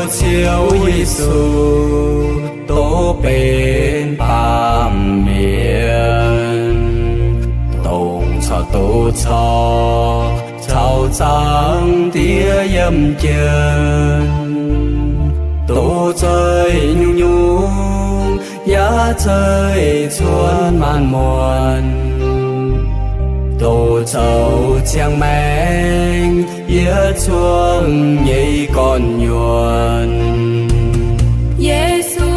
Ziouv Yesu, dongh benx baamh mienh, dongh caux doz caux, caux Zaangc Diex yiem jienv, doz zeih nyungc-nyungc, yaac zeih cuotv maanc muonc, doz zoux ziangh maengc yietc zungv nyei gorn-nyuonh. Yesu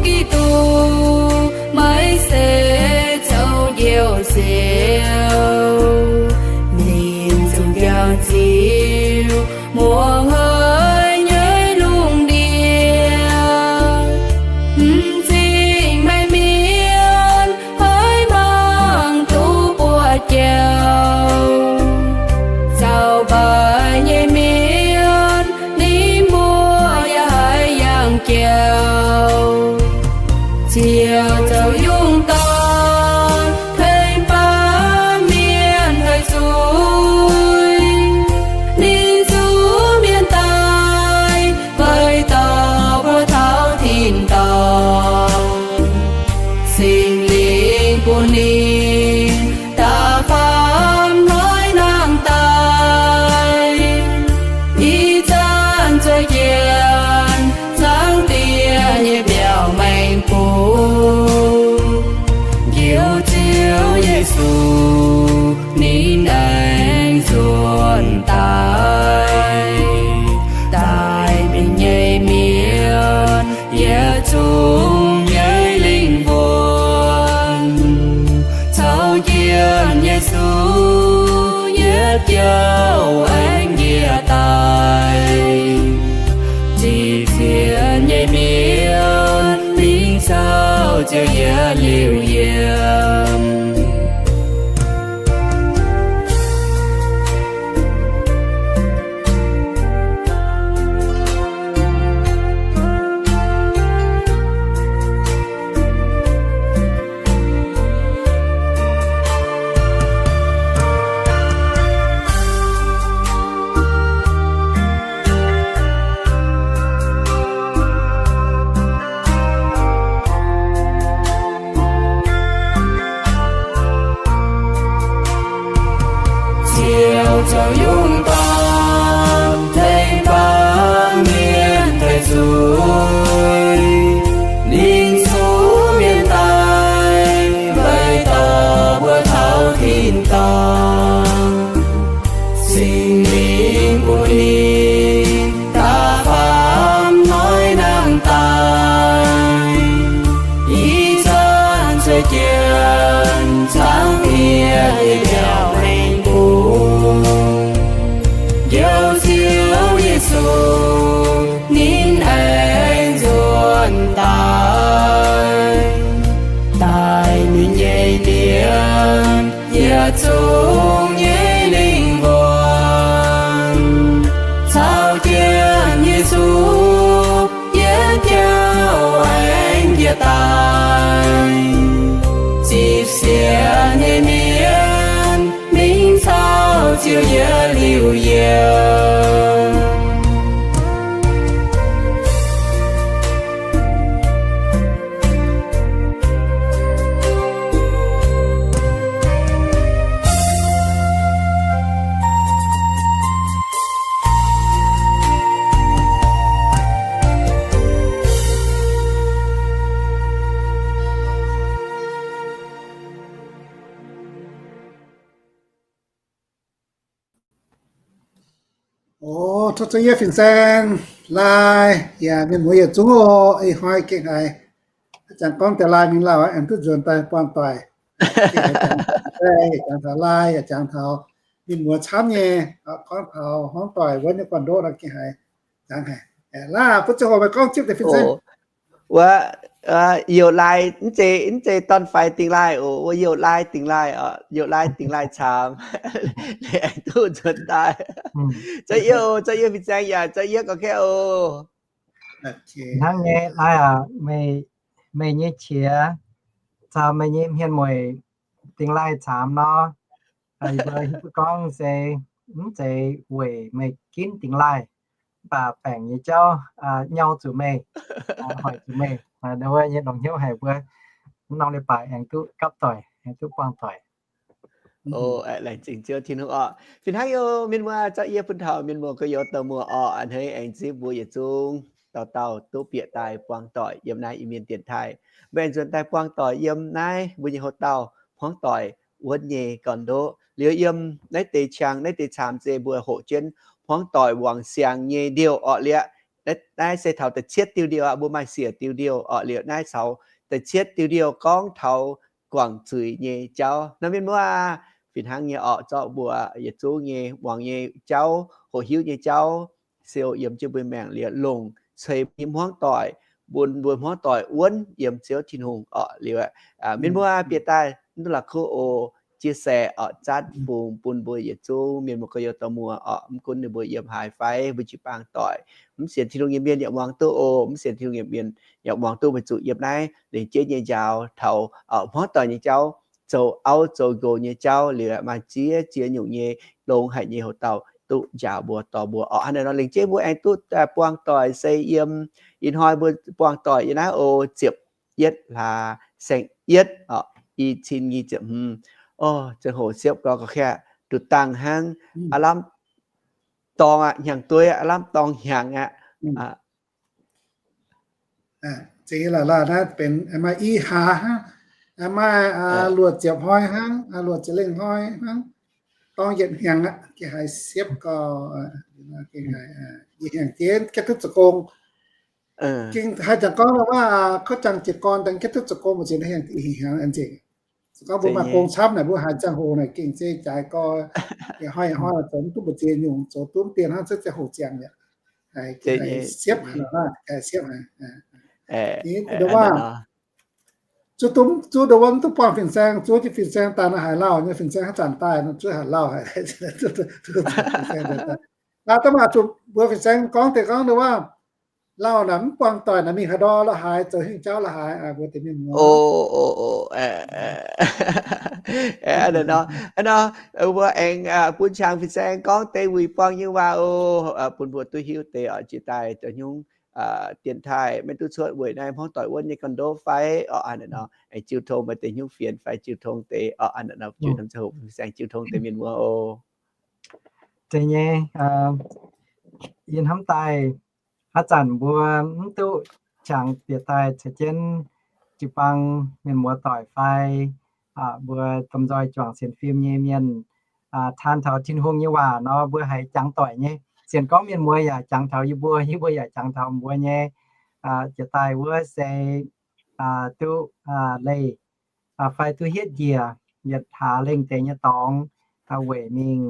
Giduc, meih se zoux Njoux Nziouv, ninh zuqc jangx ziux muoz-haic nyei lungh ndiev. M'zing meih mienh haiz mangc duqv buoz-jauv, zaux mbaih nyei mienh ninh mbuo yaac haiz yangh jauv. Ziouv zoux yungh dorn tengx baamh mienh haih zuiz. Ninh zuqc mienh daaih weic dorh mbuo taux tin-dorngh. Singx Lingh bun ninh da'faam hnoi nangh daaih, ih zanc zueih jienv Zaangc Diex nyei mbiauz maengx bung. Njoux Ziouv Yesu, ninh aengx nzuonx daaih, daaih mingh nyei mienh yietc zungv nyei lingh wuonh. Caux jienv Yesu yietc jauv aengx njiec daaih, zipv sienx nyei mienh mingh caux Ziouv yietc liuz yiem. Ziouv zoux yungh dorn tengx baamh mienh haih zuiz. Ninh zuqc mienh daaih weic dorh mbuo taux tin-dorngh. Singx Lingh bun ninh da'faam hnoi nangh daaih, ih zanc zueih jienv Zaangc Diex nyei mbiauz maengx bung. Njoux Ziouv Yesu, ninh aengx nzuonx daaih, daaih ninh nyei mienh yietc zungv nyei lingh wuonh. Caux jienv Yesu yietc jauv aengx njiec daaih, zipv sienx nyei mienh mingh caux Ziouv yietc liuz yiem. O, tov Ziouv Yesu fin-saeng. Laai yaac mienh muoz yietc zungv oc. Ih hnoi gengh haiz a'jangx gorngv deix laai mingh lauh, aengx duqv nzuonx daaih buangh doic. Jangx taux laai, yaac jangx taux mienh muoz camv nyei, gorngv taux hmuangv doic wuov nyei gorn-ndoqv nor gengh haiz jangx haic. Laai, butv ziangh hoc meih gorngv zipv deix fin-saeng. Wuov, youc laai, mv zeiz, mv zeiz dorn-faix dingh laai oc. Wuov youc laai dingh laai oc. Youc laai dingh laai caamx. Aengx duqv nzuonx daaih. Za'yietv oc, za'yietv fin-saeng yaac za'yietv gauh kaeqv oc. Hnangv nyei, laai aac, meih, meih nyei qiex caux meih nyei hmien mueic dingh laai caamx nor, yie mbuo hiuv duqv gorngv se mv zeiz weic meih ginv dingh laai, mv baac baengc nyei jauv nyau zuqc meih, hoic zuqc meih. Wuov nyei longc hnyouv haic mbuo, mv norm leiz-baaix aengx duqv gapv doic, aengx duqv buangh doic. Laengz zingh Ziouv Tin-Hungh orqc. Fih hnangv yie mienh muoz, zorqv yie bun taux mienh muoz gorx-youz dauh muoz orqc, a'hneiv aengx zipv mbuo yietc zungv dauh dauh duqv bieqc daaih buangh doic yiem naaiv Iu-Mienh dienx taaih. Mbuo aengx nzuonx daaih buangh doic yiem naaiv mbuo nyei houx-dauh hmuangv doic wuonv nyei gorn-ndoqv. Liuz yiem naaiv deix qang, naaiv deix caamx zei mbuo hoqc jienv hmuangv doic wangc siangx nyei ndiouh orqc liuz, naaiv se taux da'cietv diuh ndiouh aqv. Mbuo maaih siec diuh ndiouh orqc liuz, naaiv caux da'cietv diuh ndiouh gorngv taux guangc zuiz nyei jauv. Nor mienh muoz, fih hnangv nyei orqc, zorqv mbuo yietc zungv nyei muangx nyei jauv, hoqc hiuv nyei jauv, siou yiem jienv mbuo maengc liuz longc ceix nyei hmuangv doic, bun mbuo hmuangv doic wuonv yiem Ziouv Tin-Hungh orqc liuz, mienh muoz bieqc daaih mv duqv la'kuqv oc, chia sẻ orqc, zatv fungx bun mbuo yietc zungv mienh muoz gorx-youz dauh muoz orqc, mv gunv ninh mbuo yiem haaix fai mbuo jiu-baang doic. Mv sienx Tin-Hungh nyei mienh yaac muangx duqv oc. Mv sienx Tin-Hungh nyei mienh yaac muangx duqv, weic zuqc yiem naaiv lengc jeiv nyei njaaux taux hmuangv doic nyei jauv, zoux auv zoux nqox nyei jauv liuz, maaih ziex ziex nyungc nyei longx haic nyei houx-dauh duqv njaaux mbuo dorh mbuo orqc. Hnangv naaiv nor lengc jeiv mbuo aengx duqv buangh doic se yiem ih hnoi mbuo buangh doic yiem naaiv oc, ziepc yietv hlaax saeng-yietv orqc, i cin nyic ziepc hmz. Zengc hoc siepv gau, ga'katv duqv dangh hnangv, aav lamh dorng aqv, hnyangx-dueiv aav lamh dorng hnyangx aqv. Zengc laaix naaiv benx maaih i hlaax hnangv, maaih luoqc ziepc hnoi hnangv, luoqc ziepc lengh hnoi hnangv, dorng yietc hnyangx aqv. Gengh haiz siepv gau, i hnyangx jiex gengh duqv zoux gong. Gengh haih jangx gorngv lorqc waac, kouv jangx jiez gorn dangh gengh duqv zoux gong mbu'ziex hnyangx, i hnyangx nzengc. Se gorngv mbuo maaih gong camv naaic, mbuo haaix ziangh hoc naaic gengh zeiz jaaix gau, yietc hnoi yietc hnoi zoux mv duqv mbu'ziex nyungc, zoux duqv mv dienh hnangv, cuotv ziangh hoc ziangx mi'aqv. Siepv haic, siepv haic. Zuov duqv, zuov nduov wuov mv duqv buangh fin-saeng, zuov jienv fin-saeng daaih nor haiz lauh nyei, fin-saeng haaix zanc daaih nor zuov haiz lauh haic. Da'maaih zuqc mbuox fin-saeng gorngv deix gorngv nduov wuov, lauh naaic mv buangh doic naaic mingh haaix ndau la'haaix, zoux hingh jauv la'haaix, mbuox deix mienh muoz. Nor, mbuo aengx bun qangx fin-saeng gorngv deix wuic buangh nyei waac oc, bun mbuo duqv hiuv deix oc, jiex daaih da'nyungc dienx taaih maiv duqv cuotv weic naaiv hmuangv doic wuonv nyei gorn-ndoqv fai oc, hnangv naaiv nor aengx jiu tong maaih deix hnyouv fienx fai jiu tong deix oc, hnangv naaiv nor jiu hnamv ziangh hoc fin-saeng jiu tong deix mienh muoz oc. Zeiz nyei, yie hnamv daaih haaix zanc mbuo mv duqv qangx bieqc daaih caux jienv jiu-baang mienh muoz doic fai mbuo domh nzoih juangc sienx fim nyei mienh taan taux Tin-Hungh nyei waac nor, mbuo haiz jangx doic nyei. Sienx gorngv mienh muoz yaac jangx taux yie mbuo, yie mbuo yaac jangx taux mbuo nyei. Jiex daaih wuov se duqv leih fai duqv hietv njiec yietc hlaax lengh deix nyei dorngx weic mingh,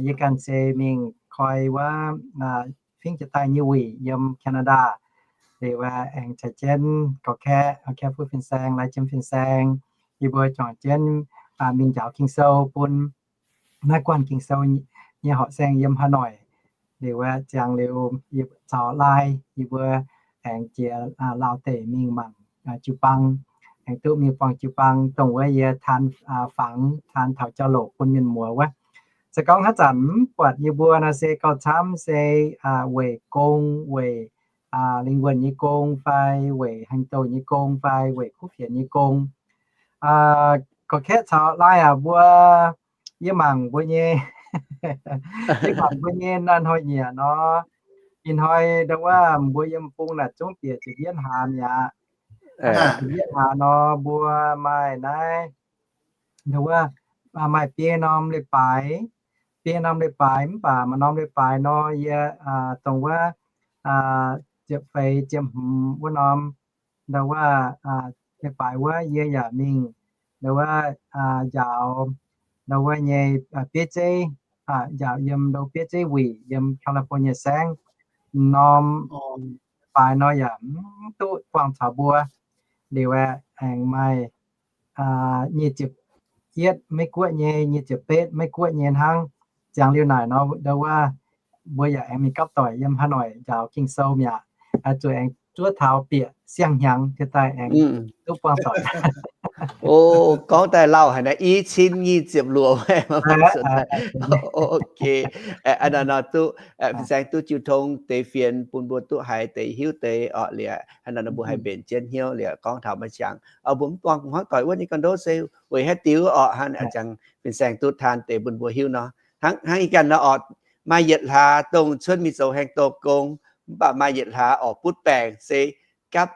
yie ganh se mingh koi wuov fingx jiex daaih nyei wuic yiem Canada. Liuz aengx caux jienv gorqv-kaeqv, kaeqv fuqv fin-saeng, lai jiem fin-saeng, yie mbuo juangc jienv mingh njaaux Ging-Sou bun naaiv guanh Ging-Sou nyei horqc saeng yiem Hà Nội. Liuz aeqv, ziangx liuz yie caux Lai yie mbuo aengx jiex Laauv deic mingh mangc jiu-baang, aengx duqv mingh buangh jiu-baang, dongh wuov yie taan fangx, taan taux jauv louc bun mienh muoz wuov. Se gorngv haaix zanc mv buatc yie mbuo nor se gauh camv se weic gong, weic lingh wuonh nyei gong fai weic haaix nyungc nyei gong fai weic kuv fienx nyei gong. Gorqv-kaeqv caux Lai aac, mbuo, yie mangc mbuo nyei, yie mangc mbuo nyei naaiv hnoi-nyieqc nor, ih hnoi ndau wuov mbuo yiem bung naaic zungv bieqc ziepc yietv hlaax mi'aqv. Ziepc yietv hlaax nor mbuo maaih naaiv, ndau wuov, maaih biei norm leiz-baaix, biei norm leiz-baaix mv baac maaih norm leiz-baaix nor yie dongh wuov ziepc feix ziepc hmz wuov norm, ndau wuov leiz-baaix wuov yie yaac mingh ndau wuov njaaux ndau wuov nyei bieiv zeiv, njaaux yiem ndau bieiv zeiv wuic yiem California saengv. Norm leiz-baaix nor yaac mv duqv buangh caux mbuo. Liuz aeqv, aengx maaih nyic ziepc yietv Meiv-Guoqv nyei, nyic ziepc betv Meiv-Guoqv nyei hnangv. Ziangx liuz naaic nor ndau wuov mbuo yaac aengx mingh gapv doic yiem Hà Nội njaaux Ging-Sou mi'aqv. Zuqc aengx zuov taux bieqc siang-hnyangx jiex daaih aengx duqv buangh doic. O, gorngv daaih lauh haic naaiv, i cin nyic ziepc luoqc wuov. Ok, aa, nor duqv, fin-saeng duqv jiu tong deix fienx bun mbuo duqv haiz deix hiuv deix orqc. Liuz hnangv nor mbuo haih mbenc jienv hnyouv liuz gorngv taux maaih qangx, mbuo mv buangh hmuangv doic wuov nyei gorn-ndoqv se weic haaix diuc orqc. Hnangv jangx fin-saeng duqv taan deix bun mbuo hiuv nor. Hnangv, hnangv ih ganh nor orqc, maaih yietc hlaax dongh cuotv mingh zoux haeng doh gong, mv baac maaih yietc hlaax orqc butv baengc se gapv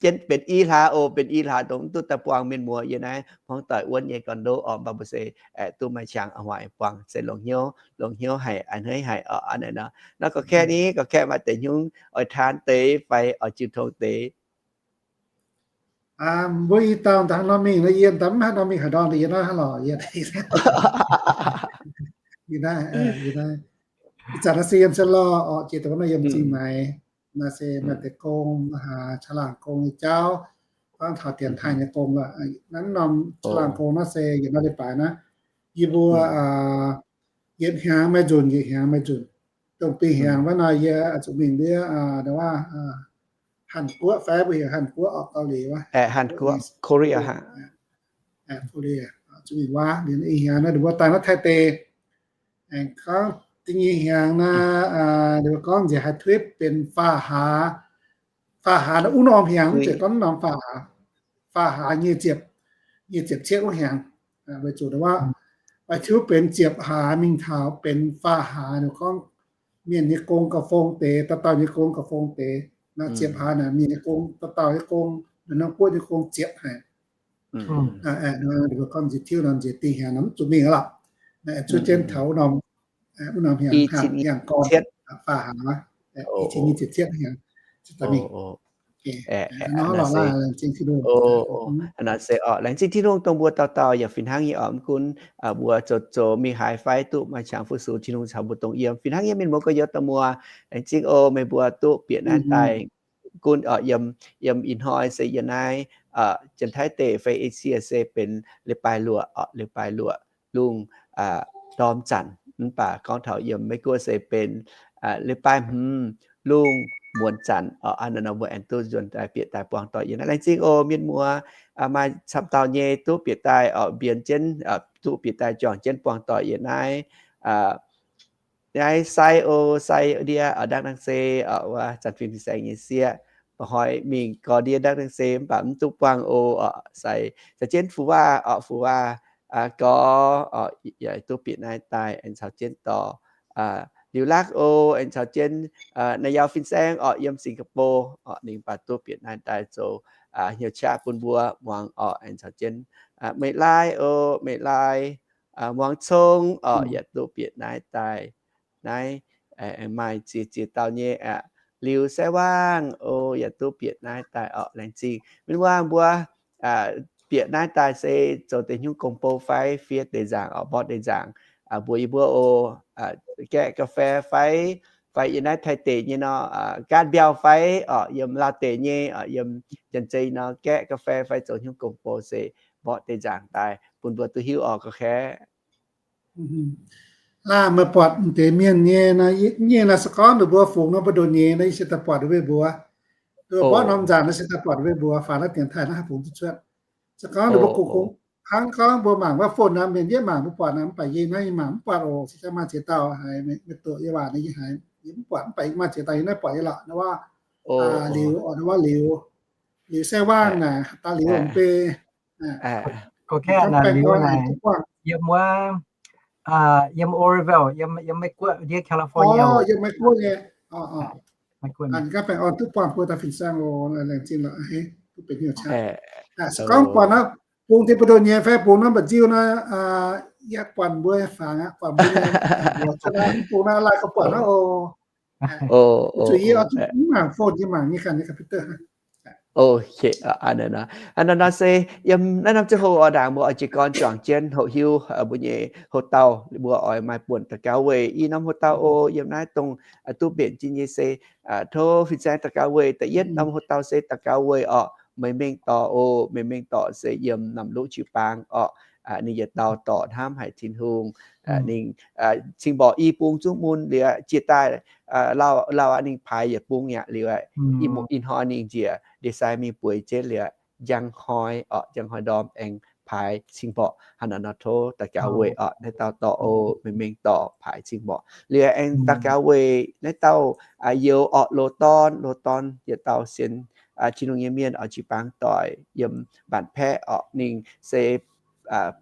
jienv benx i hlaax oc, benx i hlaax dongh mv duqv daaih buangh mienh muoz yiem naaiv hmuangv doic wuov nyei gorn-ndoqv orqc. Mv baac mbuo se aengx duqv maaih qangx a'hnoi buangh se longx hnyouv, longx hnyouv haic, a'hneiv haic orqc. Hnangv nor, gorngv kaaeqv ni, gorngv kaaeqv maaih deix hnyouv oix taan deix fai oix jiu tong deix. Mbuo i dauh daaih norm mingh nor, yie daaih mv haih norm mingh haaix ndorm, yie naaiv hnangv lorqc, yie yie naaiv, yie naaiv. Ih zanc naaiv se yiem Sien Lorh orqc, jiex dongh naaiv yiem Zingh Maix. Naaiv se maaih deix gong, maiv haaix, qaqv laangh gong nyei jauv, gorngv taux dienx taaih nyei gong lorqc. Naaiv norm qaqv laangh gong naaiv se yietc norm leiz-baaix naaiv, yie mbuo yietc hnyangx maaih nzunc, yietc hnyangx maaih nzunc. Dongh bih hnyangx wuov nor yie zuqc mingh ndiev, Hàn Quốc fai mbuo heuc Hàn Quốc orqc, Gauh Liuz wuov, Hàn Quốc, Korea, Korea, zuqc mingh wuov. Liuz ih hnyangx naaiv mbuo daaih naaiv Taiv deic, aengx gorngv da'nyeic hnyangx naaiv, gorngv nziex haaix trip benx faah hlaax. Faah hlaax naaiv wuov norm hnyangx, mv zeiz gorngv norm faah hlaax, faah hlaax nyei ziepc, nyei ziepc cietv wuov hnyangx. Weic zuqc wuov, oix tiuv benx ziepc hlaax mingh taux benx faah hlaax, gorngv mienh nyei gong gauh fong deix, dauh dauh nyei gong gauh fong deix. Naaiv ziepc hlaax naaic mienh nyei gong, dauh dauh nyei gong, Norm Guoqv nyei gong ziepc haic. Gorngv nziex tiuv nor nziex dih hnyangx nor mv zuqc mingh lorqc. Cuotv jienv taux wuov norm, wuov norm hnyangx, hnyangx gorn, faah hlaax, i cin nyic ziepc cietv hnyangx, mingh. Nor se laengz zingh Tin-Hungh dongh mbuo dauh dauh yaac fih hnangv nyei orqc. Mv gunv mbuo zoux zoux mingh haaix fai duqv maaih qangx fu-sux, Tin-Hungh caux mbuo dongh yiem. Fih hnangv nyei mienh muoz gorx-youz dauh muoz, laengz zingh oc meih mbuo duqv bieqc naaiv daaih gunv orqc. Yiem, yiem ih hnoi se yiem naaiv Janx-Taiv deic fai Esie se benx leiz-baaix luoqc orqc, leiz-baaix luoqc lungh ndorm zanc. Mv baac gorngv taux yiem Meiv Guoqv se benx leiz-baaix hmz lungh muonz zanc orqc. Hnangv nor mbuo aengx duqv nzuonx daaih bieqc daaih buangh doic yiem naaiv. Laengz zingh oc mienh muoz, maaih camv dauh nyei duqv bieqc daaih orqc, mbienx jienv, duqv bieqc daaih juangc jienv buangh doic yiem naaiv. Naaiv sai o, sai ndie, ndangv naaiv se wuov Zanc Fingx Fin-Saeng nyei sieqv, mba'hnoi mingh gorx ndie ndangv naaiv se mv baac mv duqv buangh o. Sai, caux jienv Fu Waac orqc, Fu Waac gorx orqc, yaac duqv bieqc naaiv daaih aengx caux jienv dorh Liuz Lakv o, aengx caux jienv naaiv Yauh Fin-Saeng orqc, yiem Singapore orqc, ninh mv baac duqv bieqc naaiv daaih zoux hnyouv qaqv bun mbuo muangx orqc, aengx caux jienv Meih Lai o, Meih Lai, Muangx Cong orqc, yaac duqv bieqc naaiv daaih. Naaiv aengx maaih ziex ziex dauh nyei aqv. Liuz Sai Waangh o, yaac duqv bieqc naaiv daaih orqc. Laengz zingh mienh muoz mbuo bieqc naaiv daaih se zoux deix hnyouv gong-bou fai fiev deix nzaangc orqc, mborqv deix nzaangc mbuox yie mbuo oc. Gaeqv ga'fei fai, fai yiem naaiv Taiv deic nyei nor, gaatv mbiauh fai orqc, yiem Laauv deic nyei orqc, yiem Janx-Zei nor, gaeqv ga'fei fai zoux hnyouv gong-bou se mborqv deix nzaangc daaih bun mbuo duqv hiuv orqc, gorngv kaeqv. Laah meih buatc deix mienh nyei nor, nyei nor se gorngv ninh mbuo fungx nor mbu'ndongx nyei nor, yie se daaih buatc weih mbuox. Ninh mbuo mborqv norm nzaangc nor se daaih buatc weih mbuox, faaux naaiv dienx taaih naaiv haih fungx duqv cuotv. Se gorngv ninh mbuo gong-gong hnangv gorngv mbuo mangc wuov phone nor, mienh yietv mangc mbuo buatc nor, mv baac yie naaiv yie mangc mv buatc oc. Se jang maaih ziex dauh haiz meih doqc yie waac nor, yie haiz yie mv buatc, mv baac maaih ziex dauh yie naaiv buatc nyei lorqc. Nor wuov Liuz, nor wuov Liuz, Liuz Sai Waangh naaic, dauh Liuz Mv Bei. Gorngv baengh orn duqv buangh yiem wuov, yiem Oroville, yiem, yiem Meiv Guoqv ndiev California. Yiem Meiv Guoqv nyei. Ninh gorngv baengh orn duqv buangh mbuo dauh fin-saeng oc. Laengz zingh lorqc, duqv benx hnyouv qaqv. Se gorngv buatc nor, bungx deix mbu'ndongx nyei fai bungx norm mba'nziu nor, yie buatc mbuo fangx aqv, buatc mbuo nyei, mbuo cuotv naaiv bungx naaiv laih gorngv buatc hnangv oc. Zuqc yie oix zuqc mv mangc phone, yie mangc nyei ganh nyei computer. Nor se yiem naaiv norm ziangh hoc oix ndaangc mbuo oix jiez gorn juangc jienv hoqc hiuv mbuo nyei houx-dauh, mbuo oix maaih buonc daux gaux weic i norm houx-dauh oc. Yiem naaiv dongh duqv mbenc jienv nyei se tov fin-saeng daux gaux weic. Da'yietv norm houx-dauh se daux gaux weic orqc, meih mengh dorc oc. Meih mengh dorc se yiem Namc Luqv jiu-baang orqc. Ninh yietc dauh dorc hnamv haic Tin-Hungh. Ninh cing mborqc i bung zungv mun liuz, jiex daaih lauh aqv, ninh paaix yietc bung aqv liuz, ih hnoi ninh njiec ndie-sai mingh bueix jienv liuz, njang hnoi orqc, njang hnoi ndorm aengx paaix cing-mborqc. Hnangv naaiv nor tov daux gaux weic orqc, naaiv dauh dorh o mengh mengh dorh paaix cing-mborqc. Liuz aengx daux gaux weic naaiv dauh youz orqc, loz dorn, loz dorn yietc dauh sienx Tin-Hungh nyei mienh oix jiu-baang doic yiem Mbaanc Paeqv orqc, ninh se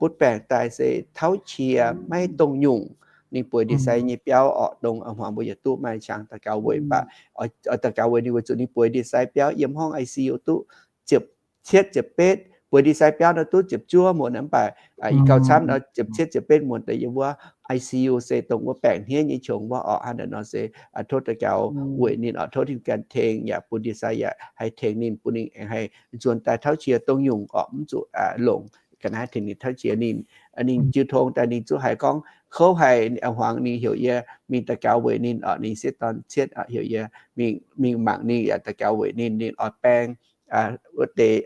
butv baengc daaih se tauv qiex maiv dongh nyungc. Ninh bueix ndie-sai nyei biauv orqc, dongh hmuangx mbuo yietc duqv maaih qangx daux gaux weic, mv baac oix daux gaux weic ninh weic zuqc ninh bueix ndie-sai biauv yiem horngh I C U duqv ziepc cietv ziepc betv, bueix ndie-sai biauv nor duqv ziepc juov muonz, mv baac ih gauh camv nor ziepc cietv ziepc betv muonz deix yiem wuov I C U se dongh wuov baengc hniev nyei qongx wuov orqc. Hnangv naaiv nor se tov daux gaux weic ninh orqc, tov Tin-Hungh ganh tengx yaac bun ndie-sai yaac haih tengx ninh, bun ninh aengx haih nzuonx daaih tauv qiex dongh nyungc orqc, mv zuqc longc ga'naaiv tengx ninh tauv qiex. Ninh, ninh jiu tong daaih ninh zuqc haiz gorngv kouv haic, hmuangx ninh heuc yie mingh daux gaux weic ninh orqc, ninh sieqv dorn cietv heuc yie mingh mangc ninh yaac daux gaux weic ninh, ninh oix baeng wuov deix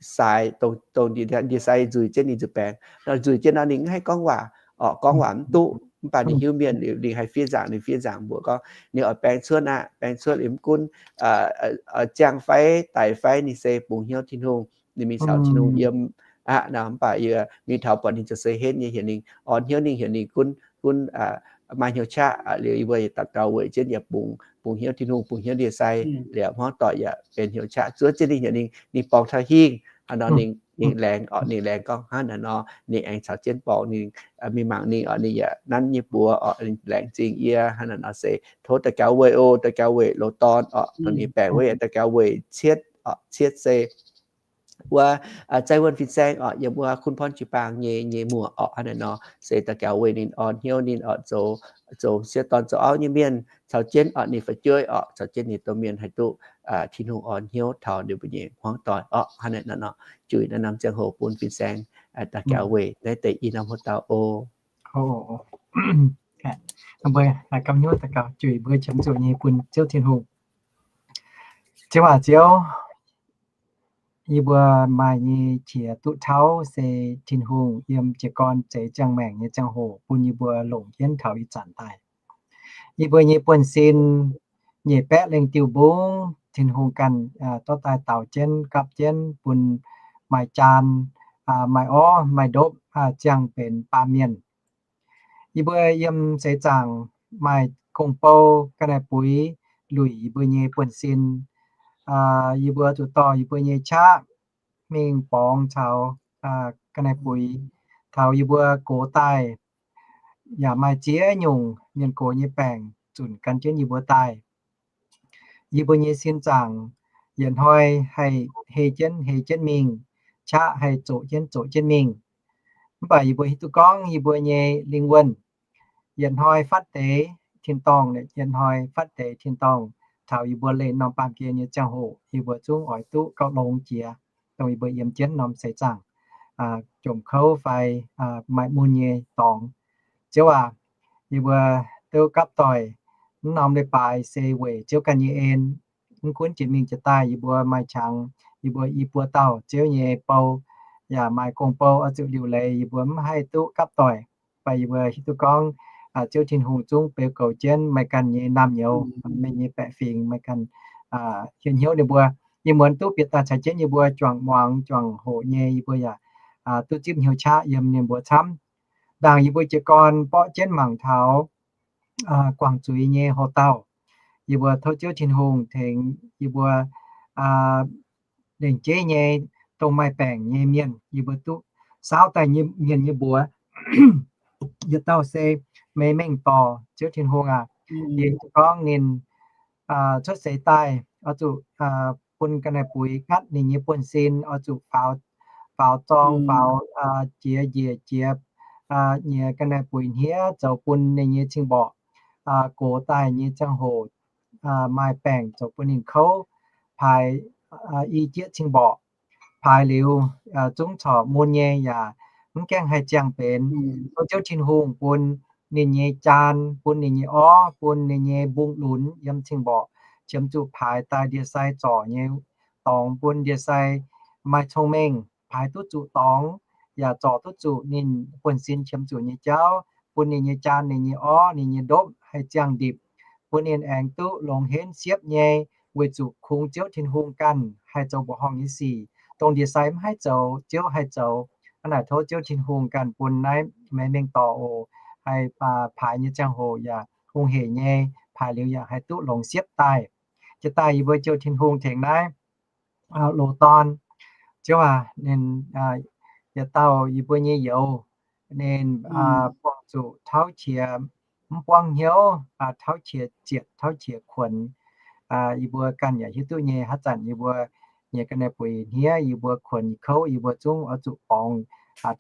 sai, dongh ndie-sai nzueic jienv ninh zuqc baeng. Nor nzueic jienv nor ninh mv haih gorngv waac orqc, gorngv waac mv duqv, mv baac ninh hiuv mienh liuz ninh haih fiev nzaangc, ninh fiev nzaangc mbuox gorngv ninh oix baeng cuotv aqv, baeng cuotv liuz mv gunv ziangh fai daic fai, ninh se bungx hnyouv Tin-Hungh, ninh mingh caux Tin-Hungh yiem aqv nor. Mv baac yie mingh taux buatc ninh ziouc se henv nyei, heuc ninh orn hnyouv, ninh heuc ninh gunv, gunv maaih hnyouv qaqv. Liuz yie mbuo yietc daux gaux weic jienv yaac bungx, bungx hnyouv Tin-Hungh, bungx hnyouv ndie-sai, liuz hmuangv doic yaac benx hnyouv qaqv. Zuov jienv ninh heuc ninh, ninh borngz taux hingh. Hnangv nor ninh, ninh laengz orqc, ninh laengz gorngv hnangv naaiv nor ninh aengx caux jienv borngz, ninh mingh mangc ninh orqc, ninh yaac nanv nyei buoz orqc, ninh laengz zingh yie. Hnangv naaiv nor se tov daux gaux weic oc, daux gaux weic loz dorn orqc, ninh baengc wuov yaac daux gaux weic cietv orqc, cietv se wuov Zai Wuonh fin-saeng orqc, yiem wuov Kun Porn jiu-baang nyei, nyei muoc orqc. Hnangv naaiv nor se daux gaux weic ninh orn hnyouv, ninh orqc zoux, zoux sieqv dorn zoux auv nyei mienh caux jienv orqc, ninh fu'jueiv orqc, caux jienv ninh domh mienh haih duqv Tin-Hungh orn hnyouv taux ninh mbuo nyei hmuangv doic orqc. Hnangv naaiv nor, juix naaiv norm ziangh hoc bun fin-saeng daux gaux weic naaiv deix i norm hoc dauh oc. Mbuo gapv hnyouv daux gaux, juix mbuo qiemx zuqc nyei bun Ziouv Tin-Hungh. Ziouv aac Ziouv, yie mbuo maaih nyei qiex duqv tauv se Tin-Hungh yiem jiez gorn zeix ziangh maengc nyei ziangh hoc bun yie mbuo longc jienv taux ih zanc daaih. Yie mbuo nyei buonv-sin nyeic baeqv lengh diuh mbungv, Tin-Hungh ganh dorh daaih daaux jienv, gapv jienv bun maaih jaan, maaih orv, maaih ndopv, ziangh benx baamh mienh. Yie mbuo yiem seix zaangc maaih gong-bou, ga'naaiv-buix luic yie mbuo nyei buonv-sin. Yie mbuo zuqc dorh yie mbuo nyei qaqv mingh borngz caux ga'naaiv-buix taux yie mbuo gox daaih. Yaac maaih ziex nyungc mienh gox nyei baengc zunc gan jienv yie mbuo daaih. Yie mbuo nyei sin zaangc yietc hnoi haih hei jienv hei jienv mingh, qaqv haih zoqc jienv zoqc jienv mingh. Mv baac yie mbuo hiuv duqv gorngv yie mbuo nyei lingh wuonh yietc hnoi fatv deix tin-dorngh, yietc hnoi fatv deix tin-dorngh. Taux yie mbuo leih norm baamh gen nyei ziangh hoc, yie mbuo zungv oix duqv gauh longx jiex dongh yie mbuo yiem jienv norm seix zaangc jomc kouv fai maaih mun nyei dorngx. Ziouv aac, yie mbuo duqv gapv doic mv norm leiz-baaix se weic Ziouv ganh nyei en. Mv gunv jiex mingh jiex daaih yie mbuo maaih qangx, yie mbuo i buo dauh Ziouv nyei bou, yaac maaih gong-bou oix zuqc liuc leiz, yie mbuo mv haih duqv gapv doic. Mv baac yie mbuo hiuv duqv gorngv Ziouv Tin-Hungh zungv beu goux jienv meih ganh nyei naamh nyouz, meih nyei baeqc fingx, meih ganh hieh hnyouv ninh mbuo. Ih muonz duqv bieqc daaih caux jienv yie mbuo juangc muangx juangc hoqc nyei, yie mbuo yaac duqv zipv hnyouv qaqv yiem ninh mbuo camv. Ndaangc yie mbuo jiez gorn mborqv jienv mangc taux guangc zuiz nyei houx-dauh, yie mbuo tov Ziouv Tin-Hungh tengx yie mbuo lengc jeiv nyei dongh maaih baengc nyei mienh, yie mbuo duqv saauv daaih nyei mienh nyei mbuox. Yietc dauh se Mei Mengh Dorh, Ziouv Tin-Hungh aac, yie gorngv ninh cuotv seix daaih oix zuqc bun ga'naaiv-buix ngatv ninh nyei buonv-sin, oix zuqc faaux, faaux zorng, faaux jiex njiec jiex nyiex ga'naaiv-buix hniev zoux bun ninh nyei cing-mborqc gox daaih nyei ziangh hoc maaih baengc zoux bun ninh kouv, paaix i jieqv cing-mborqc. Paaix liuz zungv corc mun nyei yaac mv gaengh haih ziangh benx. Tov Ziouv Tin-Hungh bun ninh nyei jaan, bun ninh nyei orv, bun ninh nyei mbungv lunx yiem cing-mborqc qiemx zuqc paaix daaih ndie-sai zorc nyei dorngx, bun ndie-sai maaih cong-mengh paaix duqv zuqc dorngx, yaac zorc duqv zuqc ninh buonv-sin qiemx zuqc nyei jauv, bun ninh nyei jaan, ninh nyei orv, ninh nyei ndopv haih ziangh ndipc, bun ninh aengx duqv longx henv siepv nyei, weic zuqc kungx Ziouv Tin-Hungh ganh haih zoux mbuoqc horngh nyei sic. dongh ndie-sai mv haih zoux, Ziouv haih zoux. Hnangv naaic tov Ziouv Tin-Hungh ganh bun naaiv mengh mengh dorh oc, haih paaix nyei ziangh hoc yaac hungh hec nyei, paaix liuz yaac haih duqv longx siepv daaih. Jiex daaih yie mbuo jouh Tin-Hungh tengx naaiv loz-dorn, Ziouv aac, ninh yietc dauh yie mbuo nyei youz, ninh buangh zuqc tauv qiex mv buangv hnyouv, tauv qiex zietc, tauv qiex kuonx. Yie mbuo ganh yaac hiuv duqv nyei, haaix zanc yie mbuo nyei ga'naaiv bueix hniev, yie mbuo kuonx kouv, yie mbuo zungv oix zuqc borngz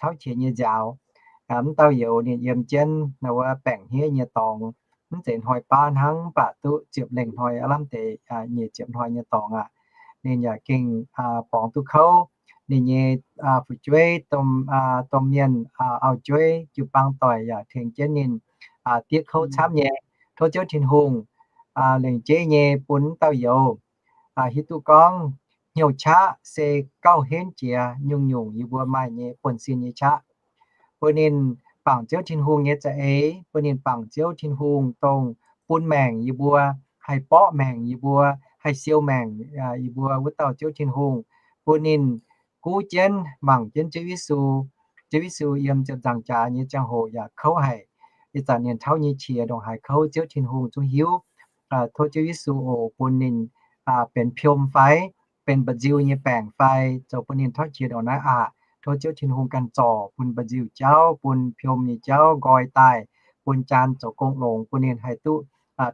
tauv qiex nyei nziaaux. Mv dauh youz ninh yiem jienv naaiv wuov baengc hniev nyei dorngx, mv zeiz hnoi baav hnangv, mv baac duqv ziepc lengh hnoi aav lamh deix, nyic ziepc hnoi nyei dorngx aqv. Ninh yaac gengh borngz duqv kouv. Ninh nyei fu'jueiv, domh mienh, auv-jueiv, jiu-baang doic yaac tengx jienv ninh diev kouv camv nyei. Tov Ziouv Tin-Hungh lengc jeiv nyei bun mv dauh youz hiuv duqv gorngv hnyouv qaqv se gauh henv jiex nyungc-nyungc yie mbuo maaih nyei buonv-sin nyei qaqv. Bun ninh bangc Ziouv Tin-Hungh nyei za'eix, bun ninh bangc Ziouv Tin-Hungh dongh bun maengc yie mbuo, haih borqv maengc yie mbuo, haih siou maengc yie mbuo wuov dauh Ziouv Tin-Hungh, bun ninh guv jienv mangc jienv Ziouv Yesu. Ziouv Yesu yiem ziepc nzaangc jaax nyei ziangh hoc yaac kouv haic. Ih zanc ninh tauv nyei qiex ndongc haaix kouv Ziouv Tin-Hungh zungv hiuv. Tov Ziouv Yesu oc bun ninh benx piom fai, benx mba'nziu nyei baengc fai, zoux bun ninh tauv qiex ndongc naaiv aqv. Tov Ziouv Tin-Hungh ganh zorc bun mba'nziu jauv, bun piom nyei jauv nqoi daaih, bun jaan zoux gong longx, bun ninh haih duqv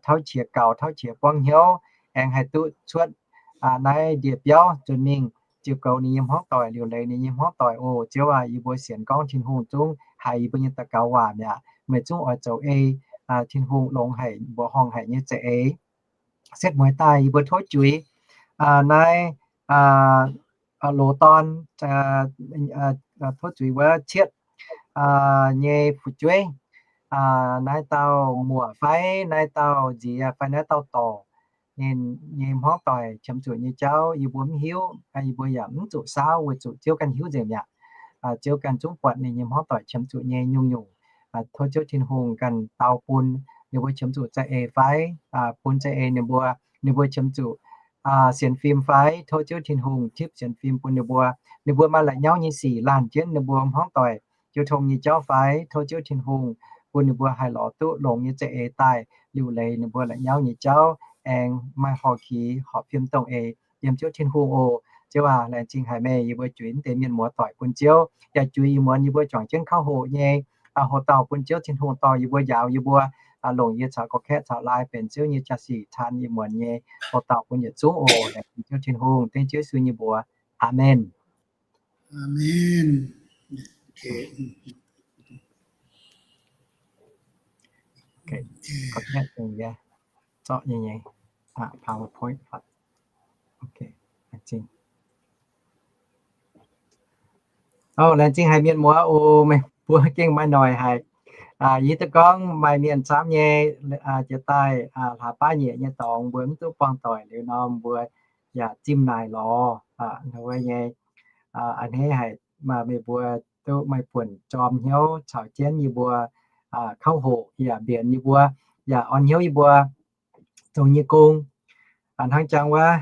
tauv qiex gaux, tauv qiex buangv hnyouv, aengx haih duqv cuotv naaiv ndie-biauv nzuonx mingh ziux goux ninh nyei hmuangv doic, liuc leiz ninh nyei hmuangv doic oc. Ziouv aac, yie mbuo sienx gorngv Tin-Hungh zungv haiz yie mbuo nyei daux gaux waac mi'aqv. Meih zungv oix zoux ei Tin-Hungh longx haic, mbuoqc horngh haic nyei za'eix. Setv mueiz daaih yie mbuo tov juix naaiv loz-dorn, tov zuiz wuov cietv nyei fu'jueiv, naaiv dauh muoc fai naaiv dauh nziex fai naaiv dauh dorc, ninh nyei hmuangv doic qiemx zuqc nyei jauv yie mbuo mv hiuv, yie mbuo yaac mv zuqc saauv weic zuqc Ziouv ganh hiuv nzengc mi'aqv. Ziouv ganh zungv buatc ninh nyei hmuangv doic qiemx zuqc nyei nyungc-nyungc. Tov Ziouv Tin-Hungh ganh dau bun ninh mbuo qiemx zuqc za'eix fai, bun za'eix ninh mbuo, ninh mbuo qiemx zuqc sienx fim fai, tov Ziouv Tin-Hungh tipv sienx fim bun ninh mbuo. Ninh mbuo maaih la'nyauv nyei sic laanh jienv ninh mbuo hmuangv doic jiu tong nyei jauv fai, tov Ziouv Tin-Hungh bun ninh mbuo haih lorz duqv longx nyei za'eix daaih liuc leiz ninh mbuo la'nyauv nyei jauv, aengx maaih horh kix horpc fim dongh eix yiem Ziouv Tin-Hungh oc. Ziouv aac, laengz zingh haic meih, yie mbuo juix naaiv deix mienh muoz doic bun Ziouv, yaac juix ih muonz yie mbuo juangc jienv kauv hoqc nyei hoc-dauh bun Ziouv Tin-Hungh dorh yie mbuo njaaux yie mbuo, longc yie caux gorqv-kaeqv caux laai benx Ziouv nyei jaa-sic caan ih muonz nyei hoc-dauh bun yietc zungv oc. Laengz zingh Ziouv Tin-Hungh, dengv Ziouv Yesu nyei mbuox. Aamen. Aamen. Zorqv nyei nyei. PowerPoint. Laengz zingh haic mienh muoz oc, meih mbuo gengh maaih noic haic. Yie duqv gorngv maaih mienh camv nyei, jiex daaih hlaax baav nyieqc nyei dorngx mbuo mv duqv buangh doic liuz nor, mbuo yaac zimh naaic lorz nyei. A'hneiv haic, meih mbuo duqv maaih buonc jorm hnyouv caux jienv yie mbuo kauv hoqc, yaac mbienx yie mbuo, yaac orn hnyouv yie mbuo zoux nyei gong. Hnangv jangx wuov,